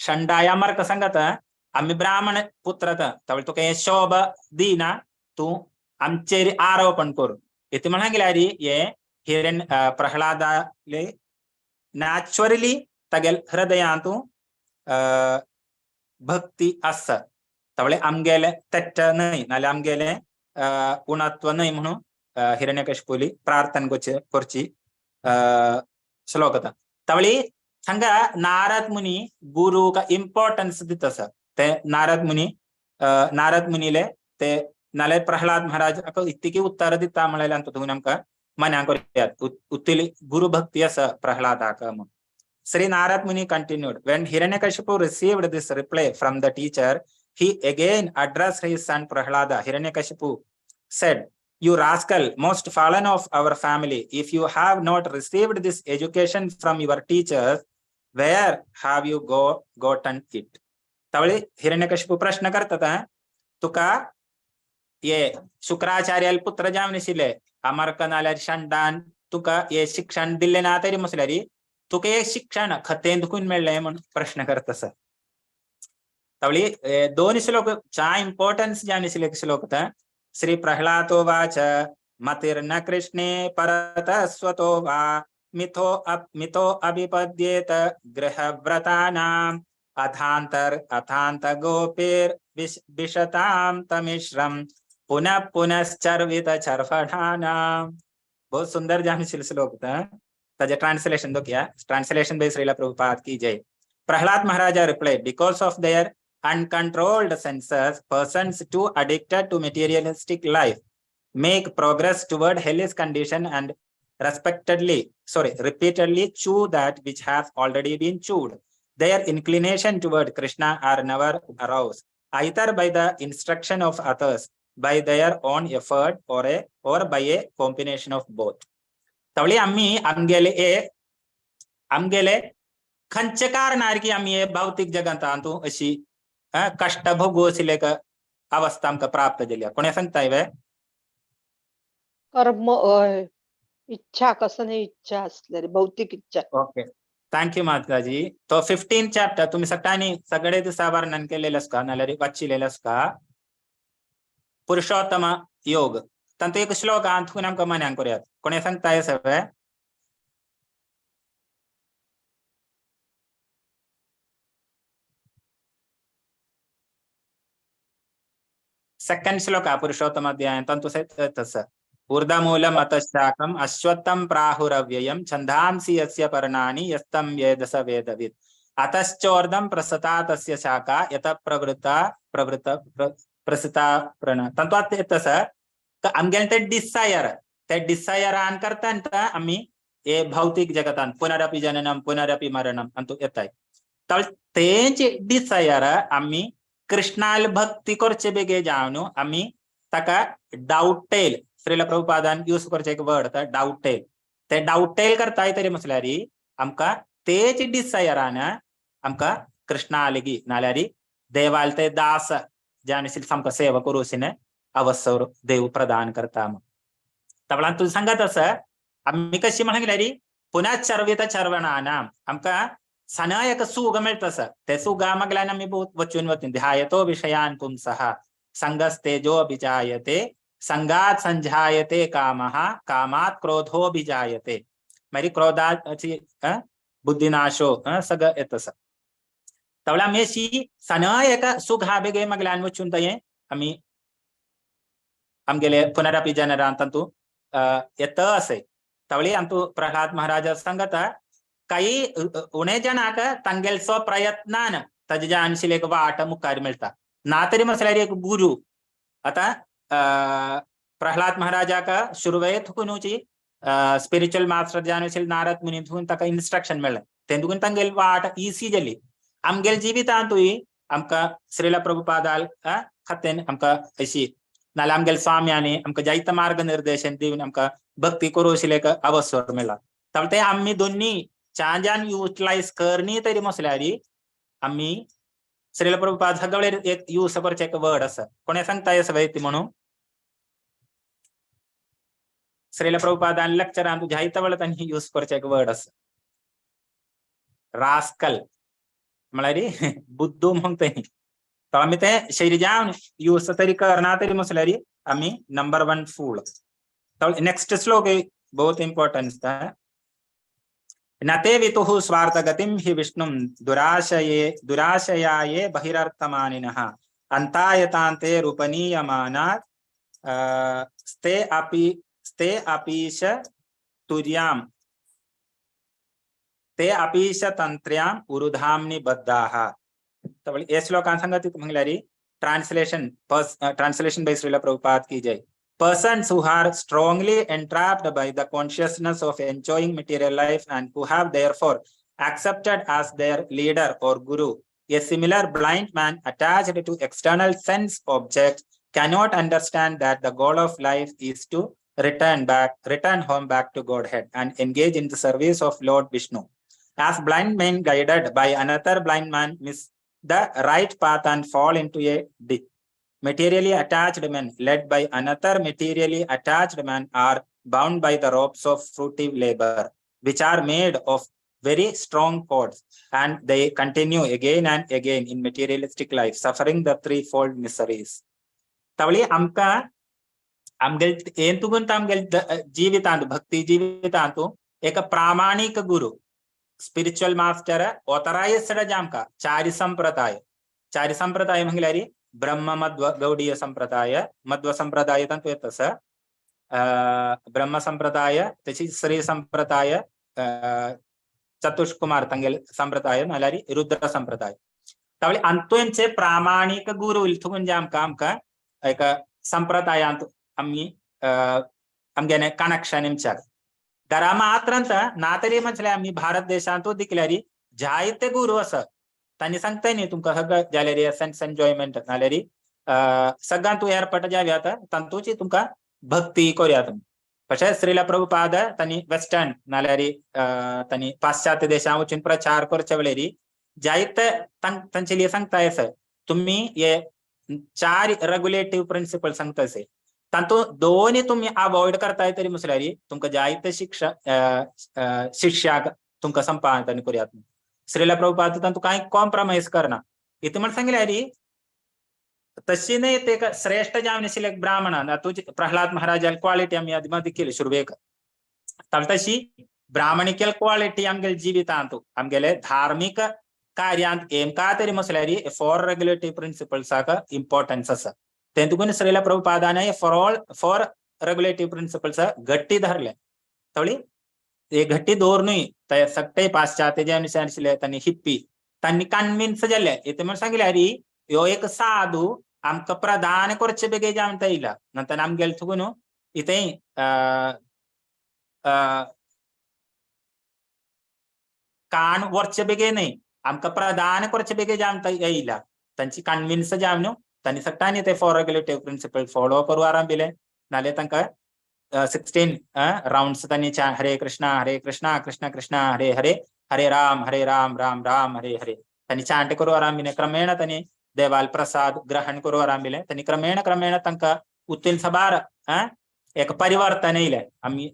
षंडाया मर्क संगत आम्ही ब्राह्मण पुत्रत तवळी तुका हे शोभ दिना तू आमचेर आरोपण करू इथे म्हणा गेल्यारी हे हिरण्य प्रह्लादाले नॅचरली तागेल हृदयांतू भक्ती आसा तवळे आमगेले तेट्ट न्हय नाल्यार आमगेले उणत्व न्हय म्हणून हिरण्यकशिपूली प्रार्थना करची श्लोक होता। तवळी हांगा नारद मुनी गुरु का इम्पॉर्टन्स दित आसा ते नारद मुनी नारद मुनीले ते नाल्यार प्रहलाद महाराज इतकी उत्तर दिता म्हणल्यार तितून आमकां मनाक करयात उत्तली गुरु भक्ती आसा प्रहलादाक म्हणून। Shri Narad Muni continued, when Hiranyakashipu received this reply from the teacher, he again addressed his son Prahlada. Hiranyakashipu said, You rascal, most fallen of our family, if you have not received this education from your teachers, where have you gotten it? तवळी Hiranyakashipu प्रश्न करतात तुका ये शुक्राचार्याल पुत्र जावन आशिल्ले अमर्क नाल्यार षंडान तुका हे शिक्षण दिल्लें ना तरी म्हसल्यारी तुका हे शिक्षण खतेन दुखून मेळ्ळें म्हूण प्रश्न करता सर। तवळी दोन श्लोक चा इम्पॉर्टन्स जावन आशिल्ले श्लोक श्री प्रह्लादोवाच मतिर्न कृष्णे परतस्वतो वा मिथो अभिपद्येत गृहव्रतानाम् अथांतर अथांत गोपीर विशताम तमिश्रम पुनः पुनश्चर्वित चर्फणानाम। बहुत सुंदर जान श्लोक था। ताजे ट्रांसलेशन दो क्या ट्रांसलेशन बाय श्रील प्रभुपाद की जय। Prahlad Maharaja replied, because of their uncontrolled senses, persons too addicted to materialistic life make progress toward hellish condition and repeatedly chew that which has already been chewed. Their inclination toward Krishna are never aroused, either by the instruction of others, by their own effort, or by a combination of both. तवळी आम्ही आमगेले खंयचे कारणार की आम्ही हे भौतिक जगांत अशी कष्ट भोगू आशिल्ले अवस्था आमकां प्राप्त जाल्या। कोणे सांगताय वे कर्म इच्छा कसं नाही इच्छा असलेली भौतिक इच्छा। ओके thank you माताजी। तो 15 चॅप्टर तुम्ही सगळ्यांनी सगळे दिसा वर्णन केलेलं आसता नाल्यार वाचिल्लेलं आसता पुरुषोत्तम योग तांतूं एक श्लोक आहा आमकां मनाक करयात। कोणे सांगताय सगळे? सेकंड श्लोक पुरुषोत्तम अध्याय तंतु तस ऊर्ध्वमूलम अतशाकम अश्वत्थम प्राहुरव्ययम छंदांसि यस्य पर्णानि यस्तं वेद स वेदवित् अतश्चोर्धम प्रसता तस्य शाखा यत प्रवृत्ता प्रवृत्त प्रसता प्रण तंतु तस आमगेले ते डिसायर ते डिसायरान करता आमी हे भौतिक जगतान पुनरपि जननम पुनरपि मरणम अंतु येताय। तर तेच डिसायर आमी कृष्णाल भक्ती करचे बेगे जावन आमी ताका डाउटेल श्रील प्रभुपादान यूज करचे एक वर्ड डाउटेल ते डाउटेल करताय तरी म्हटल्यार आमकां तेच डिसायरान आमकां कृष्णालगी नाल्यार देवाल ते दास जावन सामको सेवा करूं अवसर देव प्रदान करता। तबलान तुझ सांगत आसा आमी कशी म्हणल्यार पुनः चर्वित चर्वणानाम आमकां सना एक सुग मेळटा आसा ते सुगा मागल्यान आमी वचून वचून ध्यायतो विषयान पुंसः संगस्तेजोऽभिजायते संगात संजायते कामः कामात् क्रोधोऽभिजायते मागीर क्रोधाची बुद्धिनाशो सगळं येत आसा। तवळा आमी अशी सना एका सुखा बेगे मागल्यान वचून थंय आमी आमगेले पुनरपि जनरान तांतू येत असे। तवळी आमतू प्रह्लाद महाराज सांगता काही उणे जणांक तांगेलचो प्रयत्नान ताजे जे आशिल्ले एक वाट मुखार मेळटा. ना तरी म्हटल्यार एक गुरु आतां प्रहलाद महाराजाक सुरवेक थुकुनूची स्पिरिच्युअल मास्टर जे आशिल्ले नारद मुनी थुकून ताका इन्स्ट्रक्शन मेळ्ळें, तें तुकून तांगेली वाट इसी जाली. आमगेले जिवितांतूय आमकां श्रीला प्रभुपादाल खातेन आमकां अशी नाल्यार आमगेले स्वाम्यांनी आमकां जायते मार्ग निर्देशन दिवन आमकां भक्ती करूं आशिल्लें एक अवसर मेळ्ळा. ते आमी दोन्ही चांजान युटिलायज करनी तरी म्हटल्यार आमी श्रीला प्रभुपाद सगळे एक यूज करचें एक वर्ड आसा. कोणें सांगता हें सगळें ती म्हणून श्रीला प्रभुपादान लेक्चरान जायते वेळा तांणी यूज करचें एक वर्ड आसा, रास्कल म्हळ्यार बुद्धू म्हणटा. तो आमी ते शरीरान यूज तरी करना तरी म्हटल्यार आमी नंबर 1 फूल. नेक्स्ट श्लोक बहुत इम्पॉर्टंट आसता. नते वितुः स्वार्थगतिं हि विष्णुं दुराशये दुराशयाये बहिरर्थमानिनः अन्तायतान्ते रूपनीयमानात् स्ते अपि स्ते अपीश तुर्यां ते अपीश तंत्र्यां उरुधाम्नि बद्धाः. हे श्लोकान सांगत म्हळ्यार ट्रान्सलेशन ट्रान्सलेशन बाय श्रीला प्रभुपाद की जय. Persons who are strongly entrapped by the consciousness of enjoying material life and who have therefore accepted as their leader or guru a similar blind man attached to external sense objects cannot understand that the goal of life is to return home back to Godhead and engage in the service of Lord Vishnu. As blind men guided by another blind man miss the right path and fall into a ditch. Materially attached men led by another materially attached man are bound by the ropes of fruitive labor, which are made of very strong cords, and they continue again and again in materialistic life, suffering the threefold miseries. Tavali amka आमगेल एंतुगुंत आमगेल जीवितांतु भक्ति जीवितांतु एक प्रामाणिक गुरु spiritual master authorised आमकां चारि संप्रदाय. चारि संप्रदाय म्हळ्यार ब्रह्म मध्व गौडीय संप्रदाय, मध्व संप्रदाय तांतू येता सर ब्रह्म संप्रदाय, तशी श्री संप्रदाय, चतुष्कुमार तांगेले संप्रदाय नाल्यार रुद्र संप्रदाय. तावळी अंतुंचे प्रामाणिक गुरु थुकून जे आमकां आमकां एक संप्रदायांत आमी आमगेलें कनेक्शन आमच्याक दरा मात्रांत ना तरी म्हटल्यार आमी भारत देशांतू दिकल्यार जायते गुरु आसा तांणी सांगता न्ही तुमकां सगळें जाल्यार सेन्स एन्जॉयमेंट नाल्यार सगळ्यां तूं एअरपोर्ट जाव्या तांतूची तुमकां भक्ती करूया तुमी. तशें श्रीला प्रभुपाद तांणी वेस्टर्न नाल्यार तांणी पाश्चात्य देशां वचून प्रचार करचे वेळार जायते तांचे सांगता आसा तुमी हे चार रेगुलेटीव प्रिंसिपल सांगता आसा तांतू दोन्ही तुमी अवॉइड करताय तरी म्हटल्यार तुमकां जायते शिक्षा शिष्याक तुमकां संपादन करूयात. श्रीला प्रभुपाद तांतू कांय कॉम्प्रोमायज करना. इतलें म्हण सांगल्यार तशी न्हय ते श्रेष्ठ जावन आशिल्ले एक ब्राह्मणान तुजी प्रहलाद महाराजाल क्वालिटी आमी आदी मदीं केली सुरवेक, तशी ब्राह्मणिकल क्वालिटी आमगेले जिवितांत आमगेले धार्मीक कार्यांत एमका तरी म्हटल्यार फॉर रेगुलेटीव प्रिंसिपल्साक इम्पॉर्टन्स आसा. तें तुकून श्रीला प्रभुपादान for all for regulative principles घट्टी धरले. तवळी ते घट्टी दवरनूय ते सगळे पाश्चात्य जे आशिल्ले तांणी हिप्पी तांणी कन्विन्स जाले. इतलें म्हण सांगल्यार ह्यो एक साधू आमकां प्रदान करचे बेगीन जावन येयला. नंतर आमगेले तुकून इतय कान वरचे बेगीन न्हय आमकां प्रदान करचे बेगीन जावन येयला. तांची कन्विन्स जावन तांणी सगळ्यांनी ते फॉर रेगुलेटीव प्रिंसिपल फॉलो करूं आरंभिले. नाल्यार तांकां 16 राउंड्स तांणी हरे कृष्णा कृष्णा कृष्णा हरे हरे हरे राम राम राम हरे हरे तांणी चांट करूं आरंभिले. क्रमेण तांणी देवाल प्रसाद ग्रहण करूं आरंभिले. तांणी क्रमेण क्रमेण तांकां उतील सबार एक परिवर्तन येयलें. आमी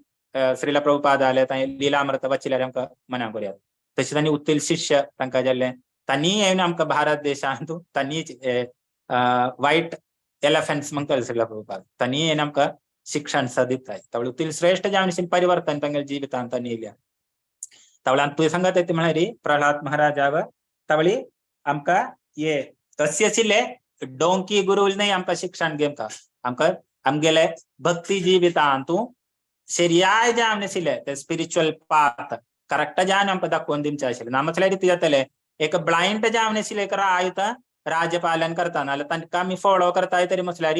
श्रीला प्रभुपाद आले तांणी लीलामृत वाचिल्यार आमकां मना करूया. तशें तांणी उत्तील शिष्य तांकां जाल्ले तांणी येवन आमकां भारत देशांत तांणी वायट एलिफंट्स म्हणटाले श्रीला प्रभुपाद तांणी येवन आमकां शिक्षण दिताय. तावळी उत्तील श्रेष्ठ जावन परिवर्तन तांगेल्या जिवितांत तांणी येयल्या. तावळी तुवें सांगत येता म्हळ्यार प्रहलाद महाराजाव तावळी आमकां हे तशें आशिल्ले डोंकी गुरु न्हय आमकां शिक्षण घेवंक आमकां आमगेले भक्ती जिवितांतू शरियाय जे आमने आशिल्ले ते स्पिरिच्युअल पाथ करेक्ट जावन आमकां दाखोवन दिवचें आशिल्लें ना म्हटल्यार कितें जातलें एक ब्लायंड जावन आशिल्लें एक रायत राज्यपालन करता नाल्यार तांकां आमी फॉलो करताय तरी म्हटल्यार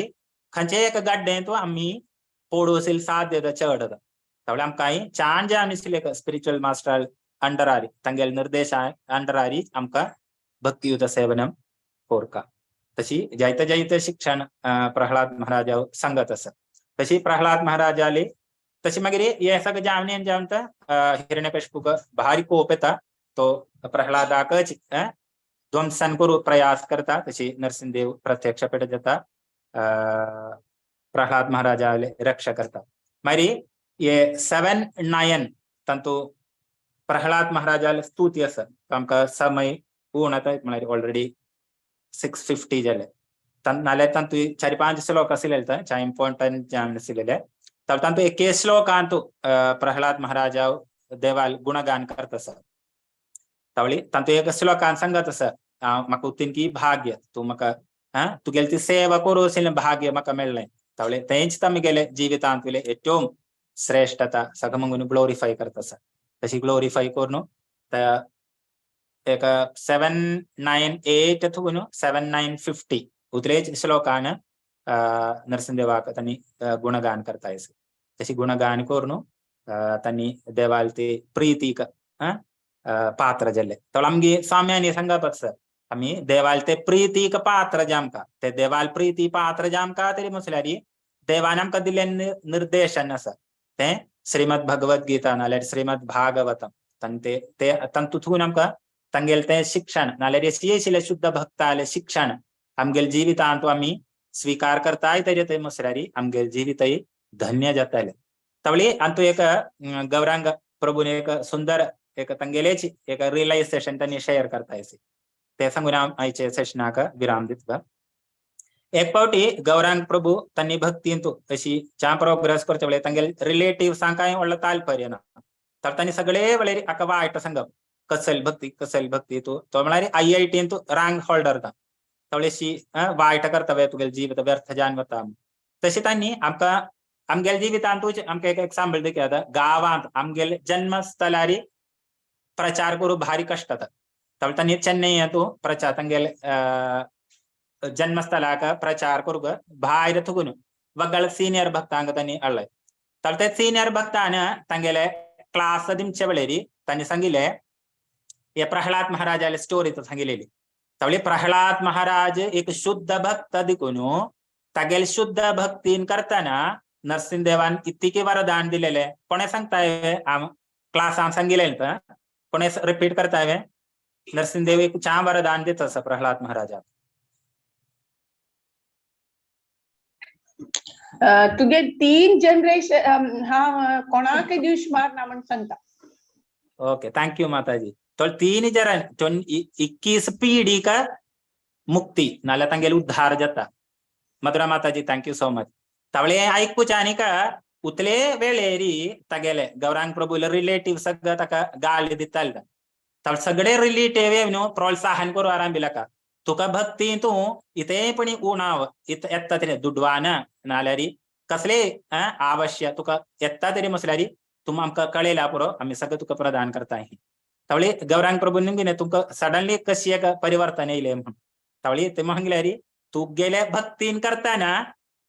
खंयचेय एका गड्डेंत आमी पोडूसील साध्यता चड तावळे आमकां छान जावन आशिल्लें एक स्पिरिच्युअल मास्टर अंडरारी तांगेले निर्देश अंडरारी आमकां भक्तियुत सेवनम कोरका. तशी जायते जायते शिक्षण प्रहलाद महाराजा सांगत आसा. तशी प्रहलाद महाराजाली तशी मागीर हे सगळें जावन जावन हिरण्यकश्यपूक भारी कोप येता तो प्रहलादाकच ध्वंसन करू प्रयास करता. तशी नरसिंहदेव प्रत्यक्ष पेट जाता प्रहलाद महाराजाले रक्षा करता. मागीर हे 7-9 तांतू प्रहलाद महाराजाले स्तुती आसा. आमकां समय पूर्ण आतां म्हळ्यार ऑलरेडी 6:50 जाले नाल्यार तांतू 4-5 श्लोक आशिल्ले चार इम्पॉर्टंट जावन आशिल्ले. तांतू एक श्लोकांतू प्रहलाद महाराजा देवाल गुणगान करता आसा. तावळी तांतू एक श्लोकान सांगत आसा म्हाका उतीन की भाग्य तूं म्हाका तुगेली ती सेवा करूं आशिल्लें भाग्य म्हाका मेळ्ळें. तावळी तेंच तांगेले जिवितांतुले ഏറ്റവും श्रेष्ठता सगळं म्हणून ग्लोरिफाय करता आसा. तशी ग्लोरिफाय करून एक 7-9-8 थुगून 7-9-50 उतलेच श्लोकान नरसिंहदेवाक तांणी गुणगान करता. तशी गुणगान करून तांणी देवाल ते प्रीतीक पात्र जाले. तर आमगे स्वाम्यांनी सांगप आसा आमी देवाल ते प्रीतीक पात्र जामका ते देवाल प्रीती पात्र जामका तरी म्हटल्यार देवान आमकां दिल्लें निर्देशन आसा तें श्रीमद भगवद गीता नाल्यार श्रीमद भागवतम ते तातूंत आमकां तांगेलें तें शिक्षण नाल्यार आशिल्लें शुद्ध भक्तालें शिक्षण आमगेले जिवितांत आमी स्वीकार करताय तरी ते म्हटल्यार आमगेले जिवितय धन्य जातालें. तावळी आंतू एक गौरांग प्रभून एक सुंदर एक तांगेलेच एक रियलायझेशन तांणी शेअर करता ते सांगून हांव आयचे सेशनाक विराम दिता. एक फावटी गौरांग प्रभू तांणी भक्तींत अशी च्या प्रोग्रेस करचे वेळार तांगेले रिलेटिव्सांक कांय व्हडलो ताल्पर्य ना. तर तांणी सगळे वेळेर हाका वायट सांगप कसल भक्ती कसल भक्ती तूं तो म्हळ्यार IIT तूं रांग होल्डर ता थोडीशी वायट करता वे तुगेले जिवीत व्यर्थ जावन वता. तशें तांणी आमकां आमगेले जिवितांतूच आमकां एक एग्जाम्पल दिवया. आतां गांवांत आमगेले जन्मस्थळार प्रचार करूं भारी कश्ट जाता. तांणी चेन्नई तूं प्रचार तांगेले जन्मस्थळाक प्रचार करूंक भायर थुकून वगळ सिनियर भक्तांक तांणी हाडले. तर ते सिनियर भक्तान तांगेले क्लास दिवचे वेळेर तांणी सांगिल्लें हे प्रहलाद महाराजाले स्टोरी सांगिल्ली. तावळी प्रहलाद महाराज एक शुद्ध भक्त देखून तागेले शुद्ध भक्तीन करतना नरसिंहदेवान इतके वरदान दिलेले. कोणे सांगताय क्लासान सांगिल्लें कोणे रिपीट करताय नरसिंहदेव एक चा वरदान दिता आसा प्रहलाद महाराजाक. तुगे 3 जनरेशन हा कोणाक दुश्मार ना म्हण सांगता. ओके thank you माताजी. तो 3 जन 21 पीढ़ी का मुक्ती नाल्यार तांगेले उद्धार जाता. मधुरा माताजी thank you so much. तावळे आयकुच्या आनी का उतले वेळेरी तागेले गौरांग प्रभूले रिलेटिव्ह सगळं ताका गाळी दिताले. तावळे सगळे रिलेटिव्ह न्हू प्रोत्साहन करूं आरंभिला का तुका भक्ती तूं इतेपणी उणाव येता तरी दुडवान नाल्यार कसले आवश्य तुका येता तरी म्हटल्यार तूं आमकां कळयला पुरो आमी सगळं तुका प्रदान करता. तावळी गौरांग प्रभू निमगीने तुमकां सडनली कशी एक परिवर्तन येयलें म्हण. तावळी ते म्हणल्यार तूं गेले भक्तीन करतना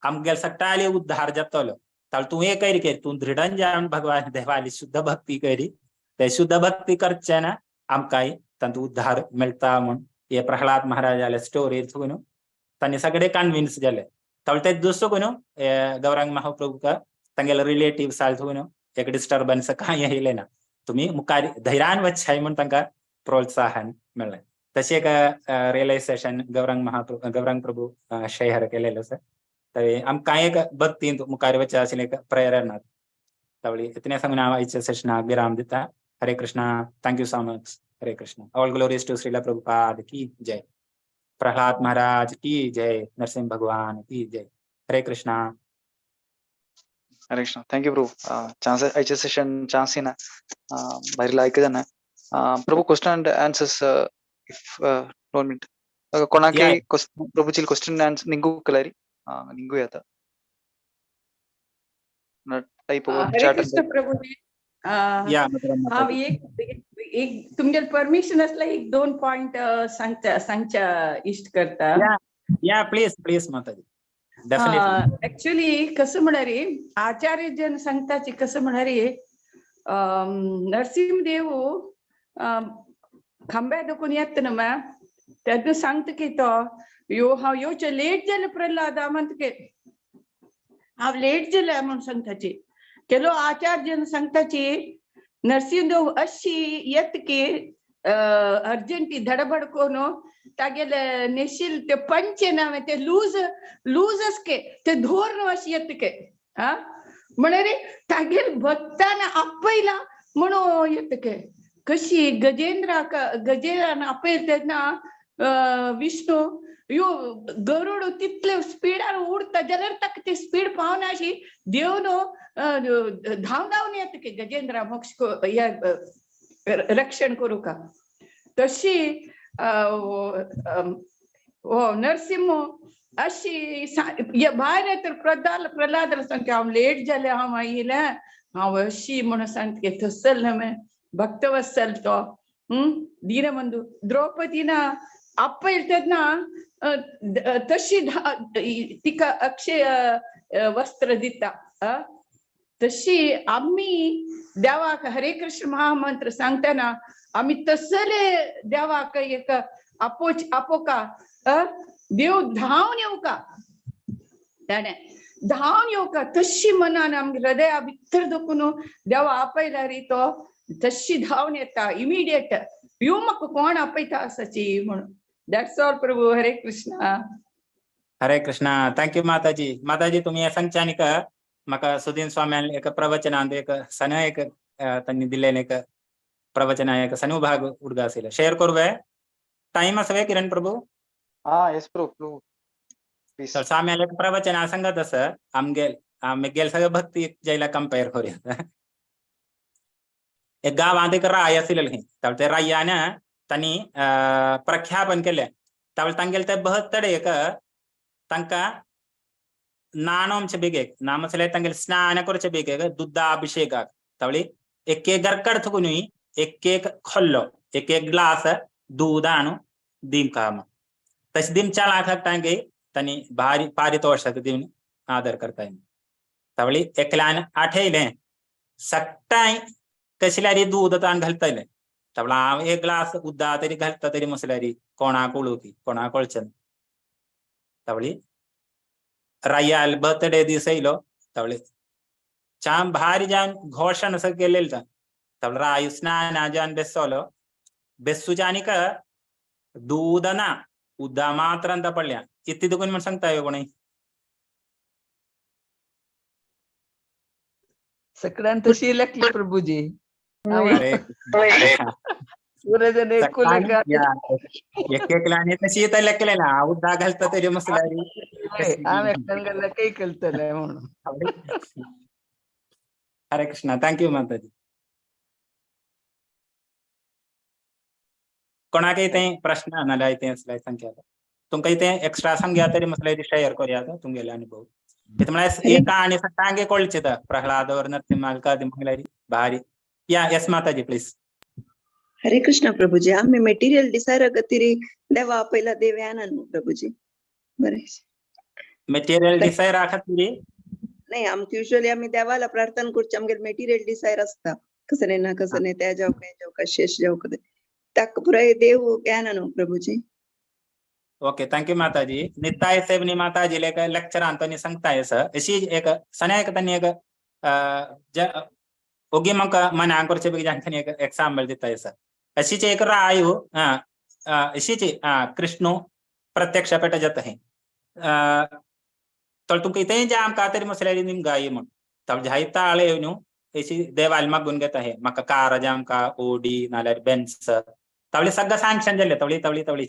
आमगेले सगळ्याले उद्धार जातलो. तावळी तूं एक करी तूं दृढन जावन भगवान देवाली शुद्ध भक्ती करी ते शुद्ध भक्ती करचे ना आमकांय तांचो उद्धार मेळटा म्हण हे प्रहलाद महाराजाले स्टोरी न्हू तांणी सगळे कन्विन्स जाले. तावळी ते दुसरो न्हू गौरांग महाप्रभूक तांगेले रिलेटिव्स आले न्हू एक डिस्टर्बन्स कांय येयलें ना. तुमी मुखार धैर्यान वचशाय म्हण तांकां प्रोत्साहन मेळ्ळें. तशें एक रियलायझेशन गौरांग महाप्रभू गौरांग प्रभू शेअर केलेलें आसा. तरी आमकां एक भक्तींत मुखार वचचें आशिल्लें एक प्रेरणा. तावळी इतलें सांगून हांव आयच्या सेशनाक विराम दिता. Hare Krishna. Thank you so much. Hare Krishna. All glories to Srila Prabhupada की जय. प्रहलाद महाराज की जय. नरसिंह भगवान की जय. Hare Krishna. Hare Krishna. Thank you Prabhu. Chance आयचे सेशन चान्स येना भायर लायक जाना Prabhu. Question and answers if 1 minute कोणाके प्रभूची क्वेश्चन आन्सर निंगू कलारी निंगू येता टाइप हरे कृष्ण प्रभुजी. या. हांव एक एक तुमगेले परमिशन आसल्यार एक दोन पॉयंट सांगच्या सांगच्या इश्ट करता. या, प्लीज प्लीज माताजी, डेफिनेटली. ऍक्च्युली कसं म्हळ्यार आचार्य जन सांगताची कसं म्हळ्यार नरसिंहदेव खांब्या दुखून येता न्हू मॅ तेन्ना सांगता की तो यो हांव येवचें लेट जालें प्रल्हादा म्हणटा की हांव लेट जालें म्हणून सांगताची. केलो आचार्य जन सांगताची नरसिंहदेव अशी येत की अर्जंटी धडबड करून तागेले नेशील ते पंचे नावे ते लूज लूज असके ते धोरण अशी येत के हा म्हळ्यार तागेल भक्तान आपयला म्हणून येत के कशी गजेंद्राक गजेंद्रान आपयल तेन्ना विष्णू यो गरुड तितले स्पिडान उडता जाल्यार ताका ते स्पीड पावना अशी देव न्हू धांव धांवन येता की गजेंद्रा मोक्ष रक्षण करूं का. तशी हो नरसिंह अशी भायर तर प्रल्हाद प्रल्हाद सांगता हांव लेट जालें हांव आयिल्लें हांव अशी म्हणून सांगता थंयसर न्हय भक्तवत्सल तो दीनबंधू द्रौपदीना आपयल तेन्ना तशी तिका अक्षय वस्त्र दिता. तशी आमी देवाक हरे कृष्ण महामंत्र सांगतना आमी तसले देवाक एक आपोच आपोका देव धांवन येवका ताणें धांवन येवका तशी मनान आमगे हृदया भितर दुखून देवा आपयल्यार तो तशी धांवन येता इमिडिएट यो म्हाका कोण आपयता आसाची म्हणून. That's all Prabhu. Hare Krishna. Hare Krishna. Thank you Mataji. माताजी तुम्ही सांगच्या का म्हाका सुदीन स्वाम्यान एक प्रवचनांत एक सन एक तांणी दिल्लें एक प्रवचन एक सनु भाग उडगा आशिल्लो शेअर करूं टाइम आसा किरण प्रभू? हा येस प्रभू प्लीज. स्वाम्यान एक प्रवचन सांगत आसा आमगेल आमगेल सगळं भक्ती जायला कंपेअर करूया. एक गांवांत एक राय आशिल्लें खंय ते रायान तांणी प्रख्यापन केलें. तावळ तांगेले ते बहत्तडे एक तांकां नाणोमचे बेगेक नामसले तांगेले स्नान करचे बेगेक दुग्धाभिषेकाक तावळी एक एक गरकड थकून एक एक खोल्लो एक एक ग्लास दूध आणू दिमका तशें दिमच्या लाखाक तांगे तांणी भारी पारितोषक दिवन आदर करताय. तावळी एकल्यान आठयलें सगटांय कसल्यारी दूध ताण घालतले. तावळ हांव एक ग्लास उद्दा तरी घालता तरी मसल्यारी कोणाक उलोवपी कोणाक कळचें. तावळी रायाल बर्थडे दीस येयलो तावळी चाम भारी जावन घोशण असं केलेलं. तावळ राय स्नाना जावन बेसलो बेसूच्या आनीक दूद ना उद्दा मात्र अंत पडल्या इतली दुखून म्हण सांगता कोणी सगळ्यां तशी लेखली प्रभूजी. एकल्याने तशी लेखले ना उद्दा घालता तरी मसल्यारी काही कळतले म्हणून. हरे कृष्णा. Thank you माताजी. कोणाकय ते प्रश्न नाल्यार ते आसल्यार सांगया तुमकां ते एक्स्ट्रा सांगया तरी मसल्यारी शेअर करूया तुमगेले अनुभव. म्हळ्यार एका आनी सगळ्यांक कळचे प्रल्हाद नरसिंह म्हणल्यार भारी. या येस माताजी प्लीज. हरे कृष्ण प्रभूजी. आम्ही मेटेरियल डिझायर गतीरी देवा आपयला देव येना न्हू प्रभूजी. बरें मेटेरियल डिझायर खातीर नाही आमकां युजली आमी देवाला प्रार्थना करची आमगेले मेटेरियल डिझायर आसता कसं ना कसं नाही त्या जावक हें जावक शेष जावक ताका पुराय देव येना न्हू प्रभूजी. ओके thank you माताजी. निताय सेवनी माताजी एक लेक्चरान तांणी सांगता सर अशी एक सण्या एक तांणी एक ओगी म्हाका मनाक करचे बेगीन तांणी एक एग्जाम्पल दिता सर. अशीच एक रायू अशीच कृष्णू प्रत्यक्ष पेट जाता है तर तुमकां इतें जे आमकां तरी मसल्यारी निमगाई म्हण तावळ जायता आळे न्हू अशी देवाल मागून घेता हे म्हाका कार आमकां ओडी नाल्यार बेन्स तावळी सगळं सँक्शन जालें तवळी तवळी तवळी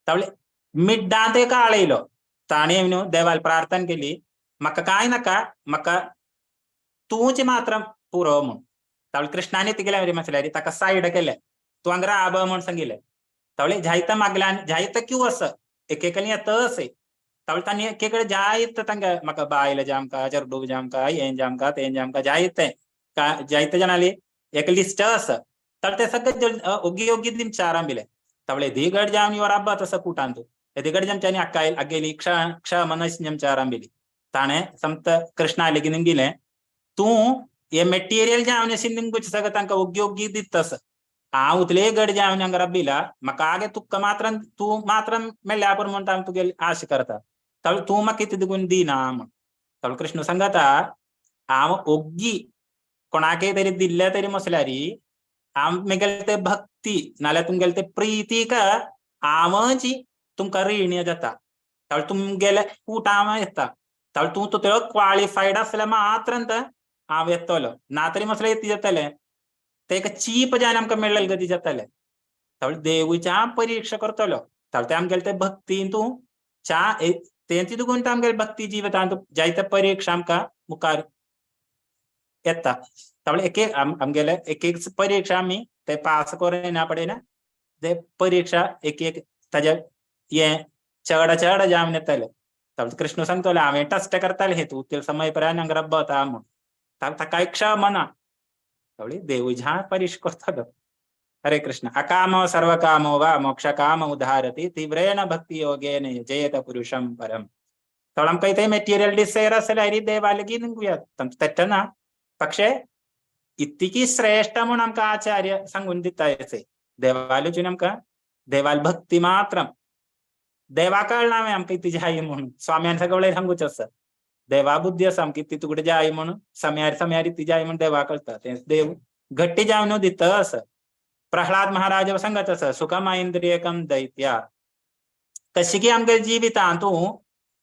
तावळी मिड्डांत एक आळ येयलो ताणें न्हू देवाल प्रार्थना केली म्हाका कांय नाका म्हाका तूंच मात्र पुरो म्हूण. तावळी कृष्णाने तिगेले मसल्यारी ताका सायड केलें तूं हांगा राब म्हूण सांगिल्लें. तावळी जायता मागल्यान जायता क्यू आसा एकेकली येता अशें तावळी तांणी एकेकडे जायत तांकां म्हाका बायल जामका चेडूं जामका हें जामका तें जामका जायतें जायते जाणाली एक लिस्ट आसा तर ते सगळे ओगी ओगी दिमचे आरंभिले तवळे धीगड जावन your अब्बा तसं कुटांतु दिगड जमच्यानी अक्का अगेली क्ष क्ष मनस जमच्या आरंभिली ताणे समत कृष्णा लेगीन निंगिले तूं हे मेटेरियल जावन निंगुच सगळं तांकां ओगी ओगी दितस हांव उतले गड जावन हांगा रब्बिला म्हाका आगे तुका मात्र तूं मात्र मेळ्ळ्या पुरो म्हणटा हांव तुगेली आश करता तवळ तूं म्हाका कितें दिगून दिना म्हण. तवळ कृष्ण सांगता हांव ओग्गी कोणाकय तरी दिल्ले तरी मसल्यारी हांव मेगेले ते भक्ती नाल्यार तुमगेले ते प्रितीक हांवच तुमकां ऋणी जाता. तवळ तुमगेले कूट हांव येता तवळ तूं तुजो क्वालिफायड आसल्यार मात्र हांव येतलो ना तरी मसल्यार येत जातले ते एक चीप जावन आमकां मेळ्ळें गती जातले. तवळ देवूच्या परीक्षा करतलो तवळ ते आमगेले ते भक्तीन तूं च्या तेंची तुगून आमगेले भक्ती जिवितांत जायते परीक्षा आमकां मुखार येता. तवळ एक एक आमगेले एक एक परीक्षा आमी ते पास करिना पडना ते परीक्षा एक एक ताजे हे चड चड जावन येतले. तवळ कृष्ण सांगतलो हांवें टस्ट करताले हे तूं ते समय पर्यंत हांगा रब्बता म्हूण ताका एक क्षमा तवळी देवूझा परीक्षा करतलो. हरे कृष्ण. अकामो सर्वकामो वा मोक्षकाम उदाहरति तीव्रेण भक्ती योगेन यजेत पुरुषं परम. तवळ आमकां इथे मेटेरियल डिसायर आसल्यार देवालगी निंगुया तेटना പക്ഷേ इतकी श्रेष्ठ म्हणून आमकां आचार्य सांगून दिता येसे देवालूची आमकां देवाल भक्ती मात्र देवा कळना आमकां ती जाय म्हणून स्वाम्यान सगळे सांगूच आसा देवा बुद्धी आसा आमकां ती तुकडे जाय म्हणून समयार समयार ती जाय म्हणून देवा कळटा ते देव घट्टी जावन दित आसा. प्रह्लाद महाराज सांगत आसा सुखमा इंद्रियकम दैत्या कशी की आमगे जिवितांत तूं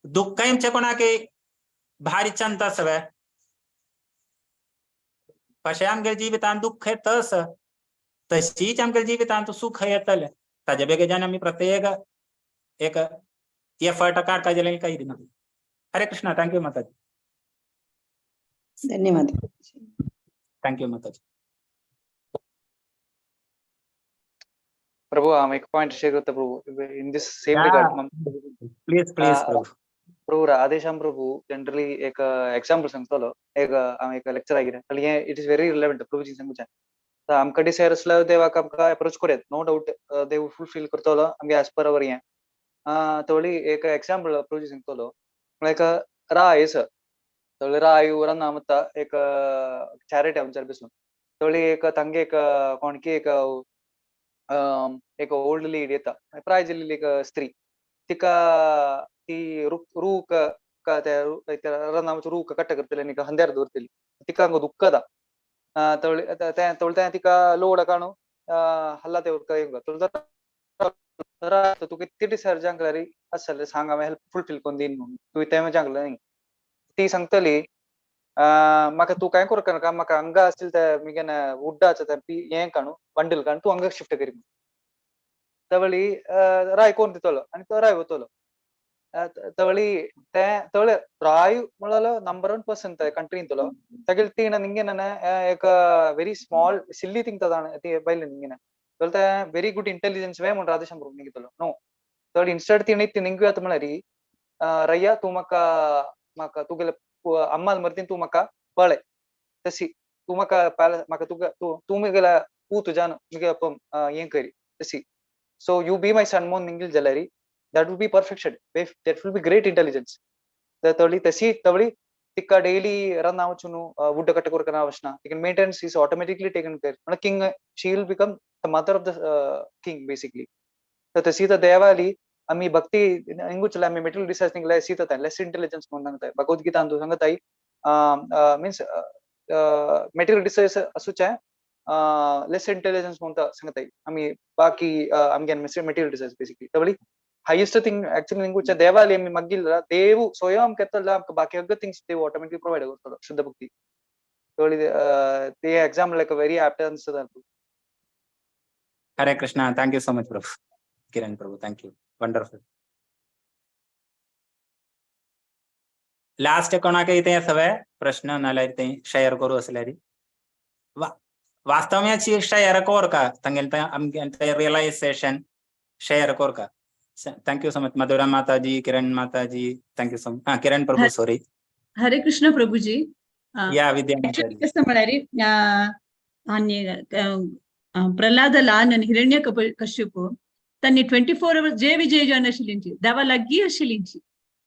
दुःख कोणाक भारी चंत आसा कशें आमगे जिवितांत दुःख येतस तशीच आमगे जिवितांत सुख येतलें ताजे बेगीन आमी प्रत्येक एक एफर्ट काडपा जाल्यार काही ना. हरे कृष्णा. Thank you माताजी. धन्यवाद. Thank you माताजी. प्रभु हांव एक पॉइंट शेअर करता Prabhu in this same regard. Please please Prabhu. Prabhu Radheshyam Prabhu generally एक एक्झाम्पल सांगतलो एक हांव एक लेक्चर आयकिलें जाल्यार हें it is very relevant Prabhuji सांगूचें. आमकां डिसायर आसल्यार देवाक आमकां एप्रोच करूं येता नो डावट देव फुलफील करतलो आमगे एज पर our हें. तवळी एक एक्झाम्पल प्रभुजी सांगतलो म्हळ्यार एक राय आसा तवळी राय रान्ना वता एक चॅरिटी आमच्यार बसून तवळी एक तांगे एक कोणकी एक एक ओल्ड लेडी येता प्राय जाल्ली एक स्त्री तिका ती रूक रानाचो रूक कट्ट करतली आनी हंद्यार दवरतली तिका हांगा दुखता तवळी तवळ तें तिका लोड काणू हल्ला ते तुका कितले डिसायर जांकल्यार आसले सांग हांवें हेल्प फुलफील करून दीन म्हणून तुवें तें जांगलें न्ही. ती सांगतली म्हाका तूं कांय करूंक नाका म्हाका हांगा आसले ते मुगे वुड्डाचें तें हें काणू बंडल काडून तूं हांगा शिफ्ट करी. तवळी राय करून दितलो आनी तो राय वतलो. तवळी ते तवळे राय म्हणलो नंबर 1 पर्सन ते कंट्रींतलो तागेले तीण निंगेन एक व्हेरी स्मॉल सिल्ली थिंग ती बायल निंगेन तवळ ते व्हेरी गुड इंटेलिजन्स वे म्हण राधेश्याम प्रभु निगितलो नो. तवळ इन्स्टेड तीण ती निंगुयात म्हळ्यार रय्या तूं म्हाका म्हाका तुगेले अम्माल मर्दीन तूं म्हाका पळय तशी तूं म्हाका म्हाका तुका तूं मुगेल्या पूत तुज्यान मुगे हें करी तशी so you be my son म्हूण निंगील जाल्यार that will be perfection, that will be great intelligence. तवळी तशी तवळी तिका डेली रन वचून वुड कट करना वचना तिका maintenance is automatically taken care म्हळ्यार king she will become the mother of the king basically. तर तशी तर देवाली आमी भक्ती हिंगूच आमी मेटेरियल डिसायर्स थिंग लेस येता लेस इंटेलिजन्स म्हणून सांगताय भगवद्गीता अंतू सांगताय मीन्स मेटेरियल डिसायर्स आसूचे लेस इंटेलिजन्स म्हणून सांगताय आमी बाकी आमगे मेटेरियल डिसायर्स बेसिकली. तवळी हायेस्ट थिंग एक्चुअली निंगूचे देवाली आमी मग्गिल देव स्वयं आमकां येतलो आमकां बाकी अगं थिंग्स देव ऑटोमॅटिकली प्रोवायड करतलो शुद्ध भक्ती. तवळी ते example like very apt answer. Hare Krishna. Thank you so much Prabhu Kiran Prabhu. Thank you. Wonderful. Last कोणाक इथे सवे प्रश्न नाल्यार ते शेअर करू असल्यार वास्तव में शेअर कर का तंगेल आमगे रियलायझेशन शेअर कर का. Thank you so much Madhura Mataji, Kiran Mataji, thank you so much. हा किरण प्रभू सॉरी. हरे कृष्ण प्रभूजी. या विद्या कसं म्हळ्यार आणि प्रल्हाद लहान हिरण्य कश्यप त्यांनी 24 आवर्स जय विजय जावन आशिल्लींची देवा लागीं आशिल्लींची.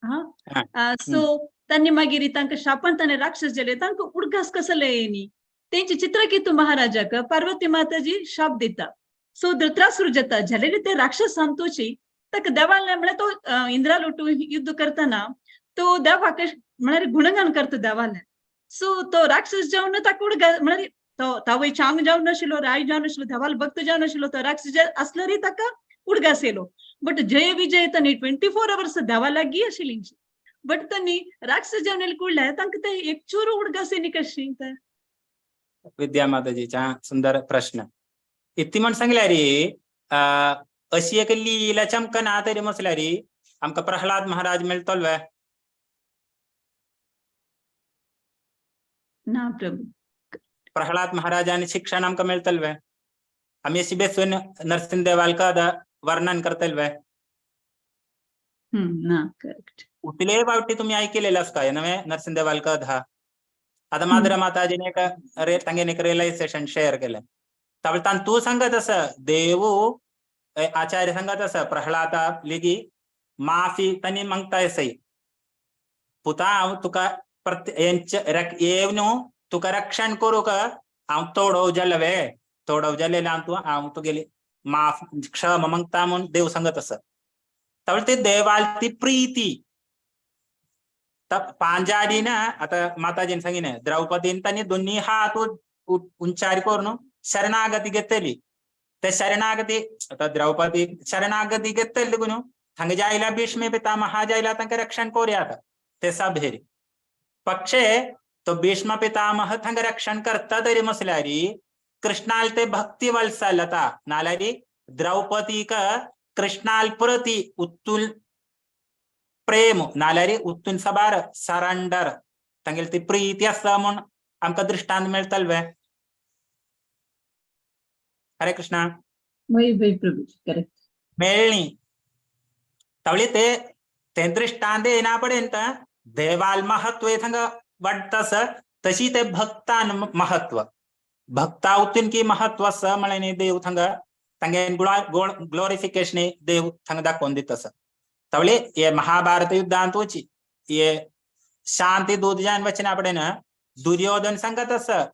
हा, सो त्यांनी मागीर तांकां शापान ताणें राक्षस जाले, तांकां उडगास कसले येयनी. तेंचे चित्रकेतू महाराजाक पार्वती माताजी शाप दिता. सो धृतराष्ट्र जाता जाल्यार ते राक्षस संतोची ताका देवान म्हळ्यार तो इंद्रा लोटू युद्ध करतना तो देवाक म्हळ्यार गुणगान करता देवाले. सो तो राक्षस जावन ताका उडगास म्हळ्यार तो तावय चांग जावन नाशिल्लो, राय जावन नाशिल्लो, देवाल भक्त जावन नाशिल्लो, तो राक्षस आसल्यारय ताका उडगास येयलो. बट जय विजय तांणी 24 आवर्स देवा लागीं आशिल्ली, बट त्यांनी राक्षस जावन कुडले तांकां ते एक चूर उडगास येयनी कशी. विद्या माताजीचा सुंदर प्रश्न. इतली म्हण सांगल्यार अशी एक लीला चमकना तरी म्हटल्यार आमकां प्रहलाद महाराज मेळटलो वे? ना प्रभू. प्रहलाद महाराजान शिक्षण आमकां मेळटलो वे? आमी अशी बेसून नरसिंह देवाल कदा वर्णन करतले वे? ना, करेक्ट. उतले फावटी तुमी आयकिलेले आसता नवे नरसिंह देवाल कथा. आतां माधुरा माताजीन एक तांगेन एक रियलायझेशन शेअर केलें. तावळ तूं सांगत आसा देवू आचार्य सांगत आसा प्रहलादा लेगी माफी तांणी मागता आसय, पुता हांव तुका येवन तुका रक्षण करूंक हांव तोडोव जालें वे, तोडोव जालें हांव तूं हांव तुगेली माफ क्षमा मागता म्हूण देव सांगत आसा. तावळ ती देवाल ती प्रिती पांजारीन आतां माताजीन सांगिलें द्रौपदीन तांणी दोन्ही हात उंचार करून शरणागती घेतली. ते शरणागती आतां द्रौपदी शरणागती घेतली देखून हांगा जायला भीष्म पितामहा जायला तांकां रक्षण करूया आतां ते सभेर. पक्षे तो भीष्म पितामह थांगा रक्षण करता तरी म्हटल्यार कृष्णाल ते भक्ती वत्सलता नाल्यार द्रौपदीक कृष्णाल प्रती उत्तुल प्रेम नाल्यार उत्तून सबार सरंडर तांगेली ती प्रिती आसा म्हूण आमकां दृष्टांत मेळटले वे? हरे कृष्णा. करेक्ट. मेळ्ळी तावळी ते ते दृष्टांत येना पर्यंत देवाल महत्व थांगा वाडटा तशी ते भक्तान महत्व भक्ता उतून की महत्व आसा म्हळ्यार देव थांगा तांगे ग्लोरिफिकेशन देव थांगा दाखोवन दिता आसा. तावळी हे महाभारत युद्धांत वची हे शांती दूत जावन वचना पडेन दुर्योधन सांगत आसा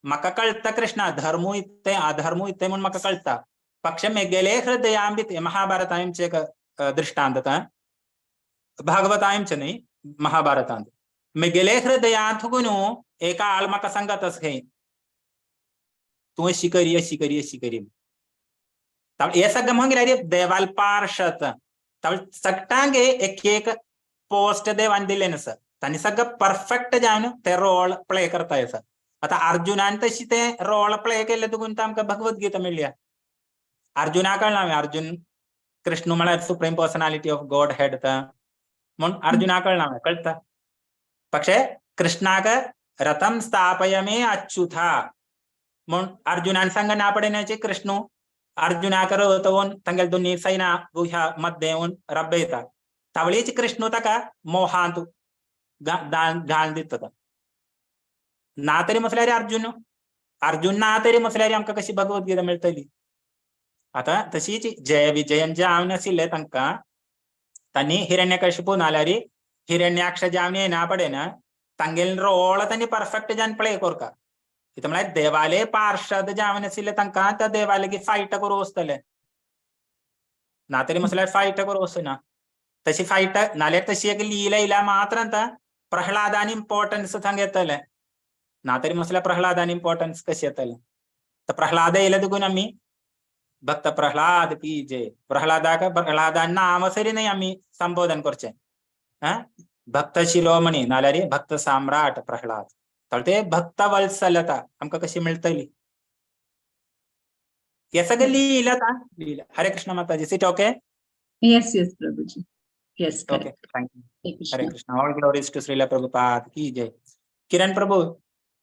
म्हाका कळटा कृष्णा धर्मू इत्ते अधर्मू इत्ते म्हूण म्हाका कळटा, पक्ष मेगेले हृदयांबित. महाभारतांचे एक दृष्टांत भागवतांचे न्ही महाभारतांत मेगेले हृदयांत गुनू एका आळ म्हाका सांगत आसा खंय तूं अशी करी अशी करी अशी करी. हे सगळें म्हळ्यार देवाल पार्षद सगळ्यांक एक एक पोस्ट देवान दिले आसा तांणी सगळं परफेक्ट जावन ते रोल प्ले करता आसा. आतां अर्जुनान तशी ते रोल प्ले केले देखून आमकां भगवद्गीता मेळ्ळ्या. अर्जुना कळना अर्जुन कृष्ण म्हळ्यार supreme personality of Godhead म्हूण अर्जुना कळना कळटा. पक्षे कृष्णाक रथम स्थापयमे अच्युता म्हूण अर्जुनान सांगना पडना कृष्णू अर्जुनाक रथ येवन तांगेले दोन्ही सैना गुह्या मध्ये येवन रब्बयता. तावळीच कृष्णू ताका मोहांत घाल दिता. ना तरी म्हटल्यार अर्जुन अर्जुन ना तरी म्हटल्यार आमकां कशी भगवद्गीता मेळटली? आतां तशीच जय विजयन जावन आशिल्ले तांकां तांणी हिरण्यकशिपू नाल्यार हिरण्याक्ष जावन येना पडेना तांगेले रोल तांणी परफेक्ट जावन प्ले करता. कितें म्हळ्यार देवाले पार्षद जावन आशिल्ले तांकां त्या देवाले फायट करूं वचतले ना तरी म्हटल्यार फायट करूं वचना. तशी फायट नाल्यार तशी एक लीला येयल्या मात्र आतां प्रहलादान इम्पॉर्टन्स थांग येतले ना तरी म्हटल्यार प्रहलादान इम्पॉर्टन्स कशें येतलें? तर प्रहलाद येयले देखून आमी भक्त प्रहलाद की जय. प्रहलादाक प्रहलादान नांव सरी न्हय आमी संबोधन करचें, भक्त शिरोमणी नाल्यार भक्त सम्राट प्रहलाद. तर ते भक्त वत्सलता आमकां कशी मेळटली? हे सगळें लीला लीला. हरे कृष्ण माताजी, it okay? Yes yes Prabhuji, yes, okay, thank you. Hare Krishna. All glories to Srila Prabhupada ki jai. Kiran Prabhu,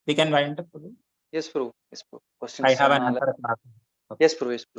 we can wind up Prabhu. Yes Prabhu, yes Prabhu. I have another class. Yes Prabhu, yes Prabhu.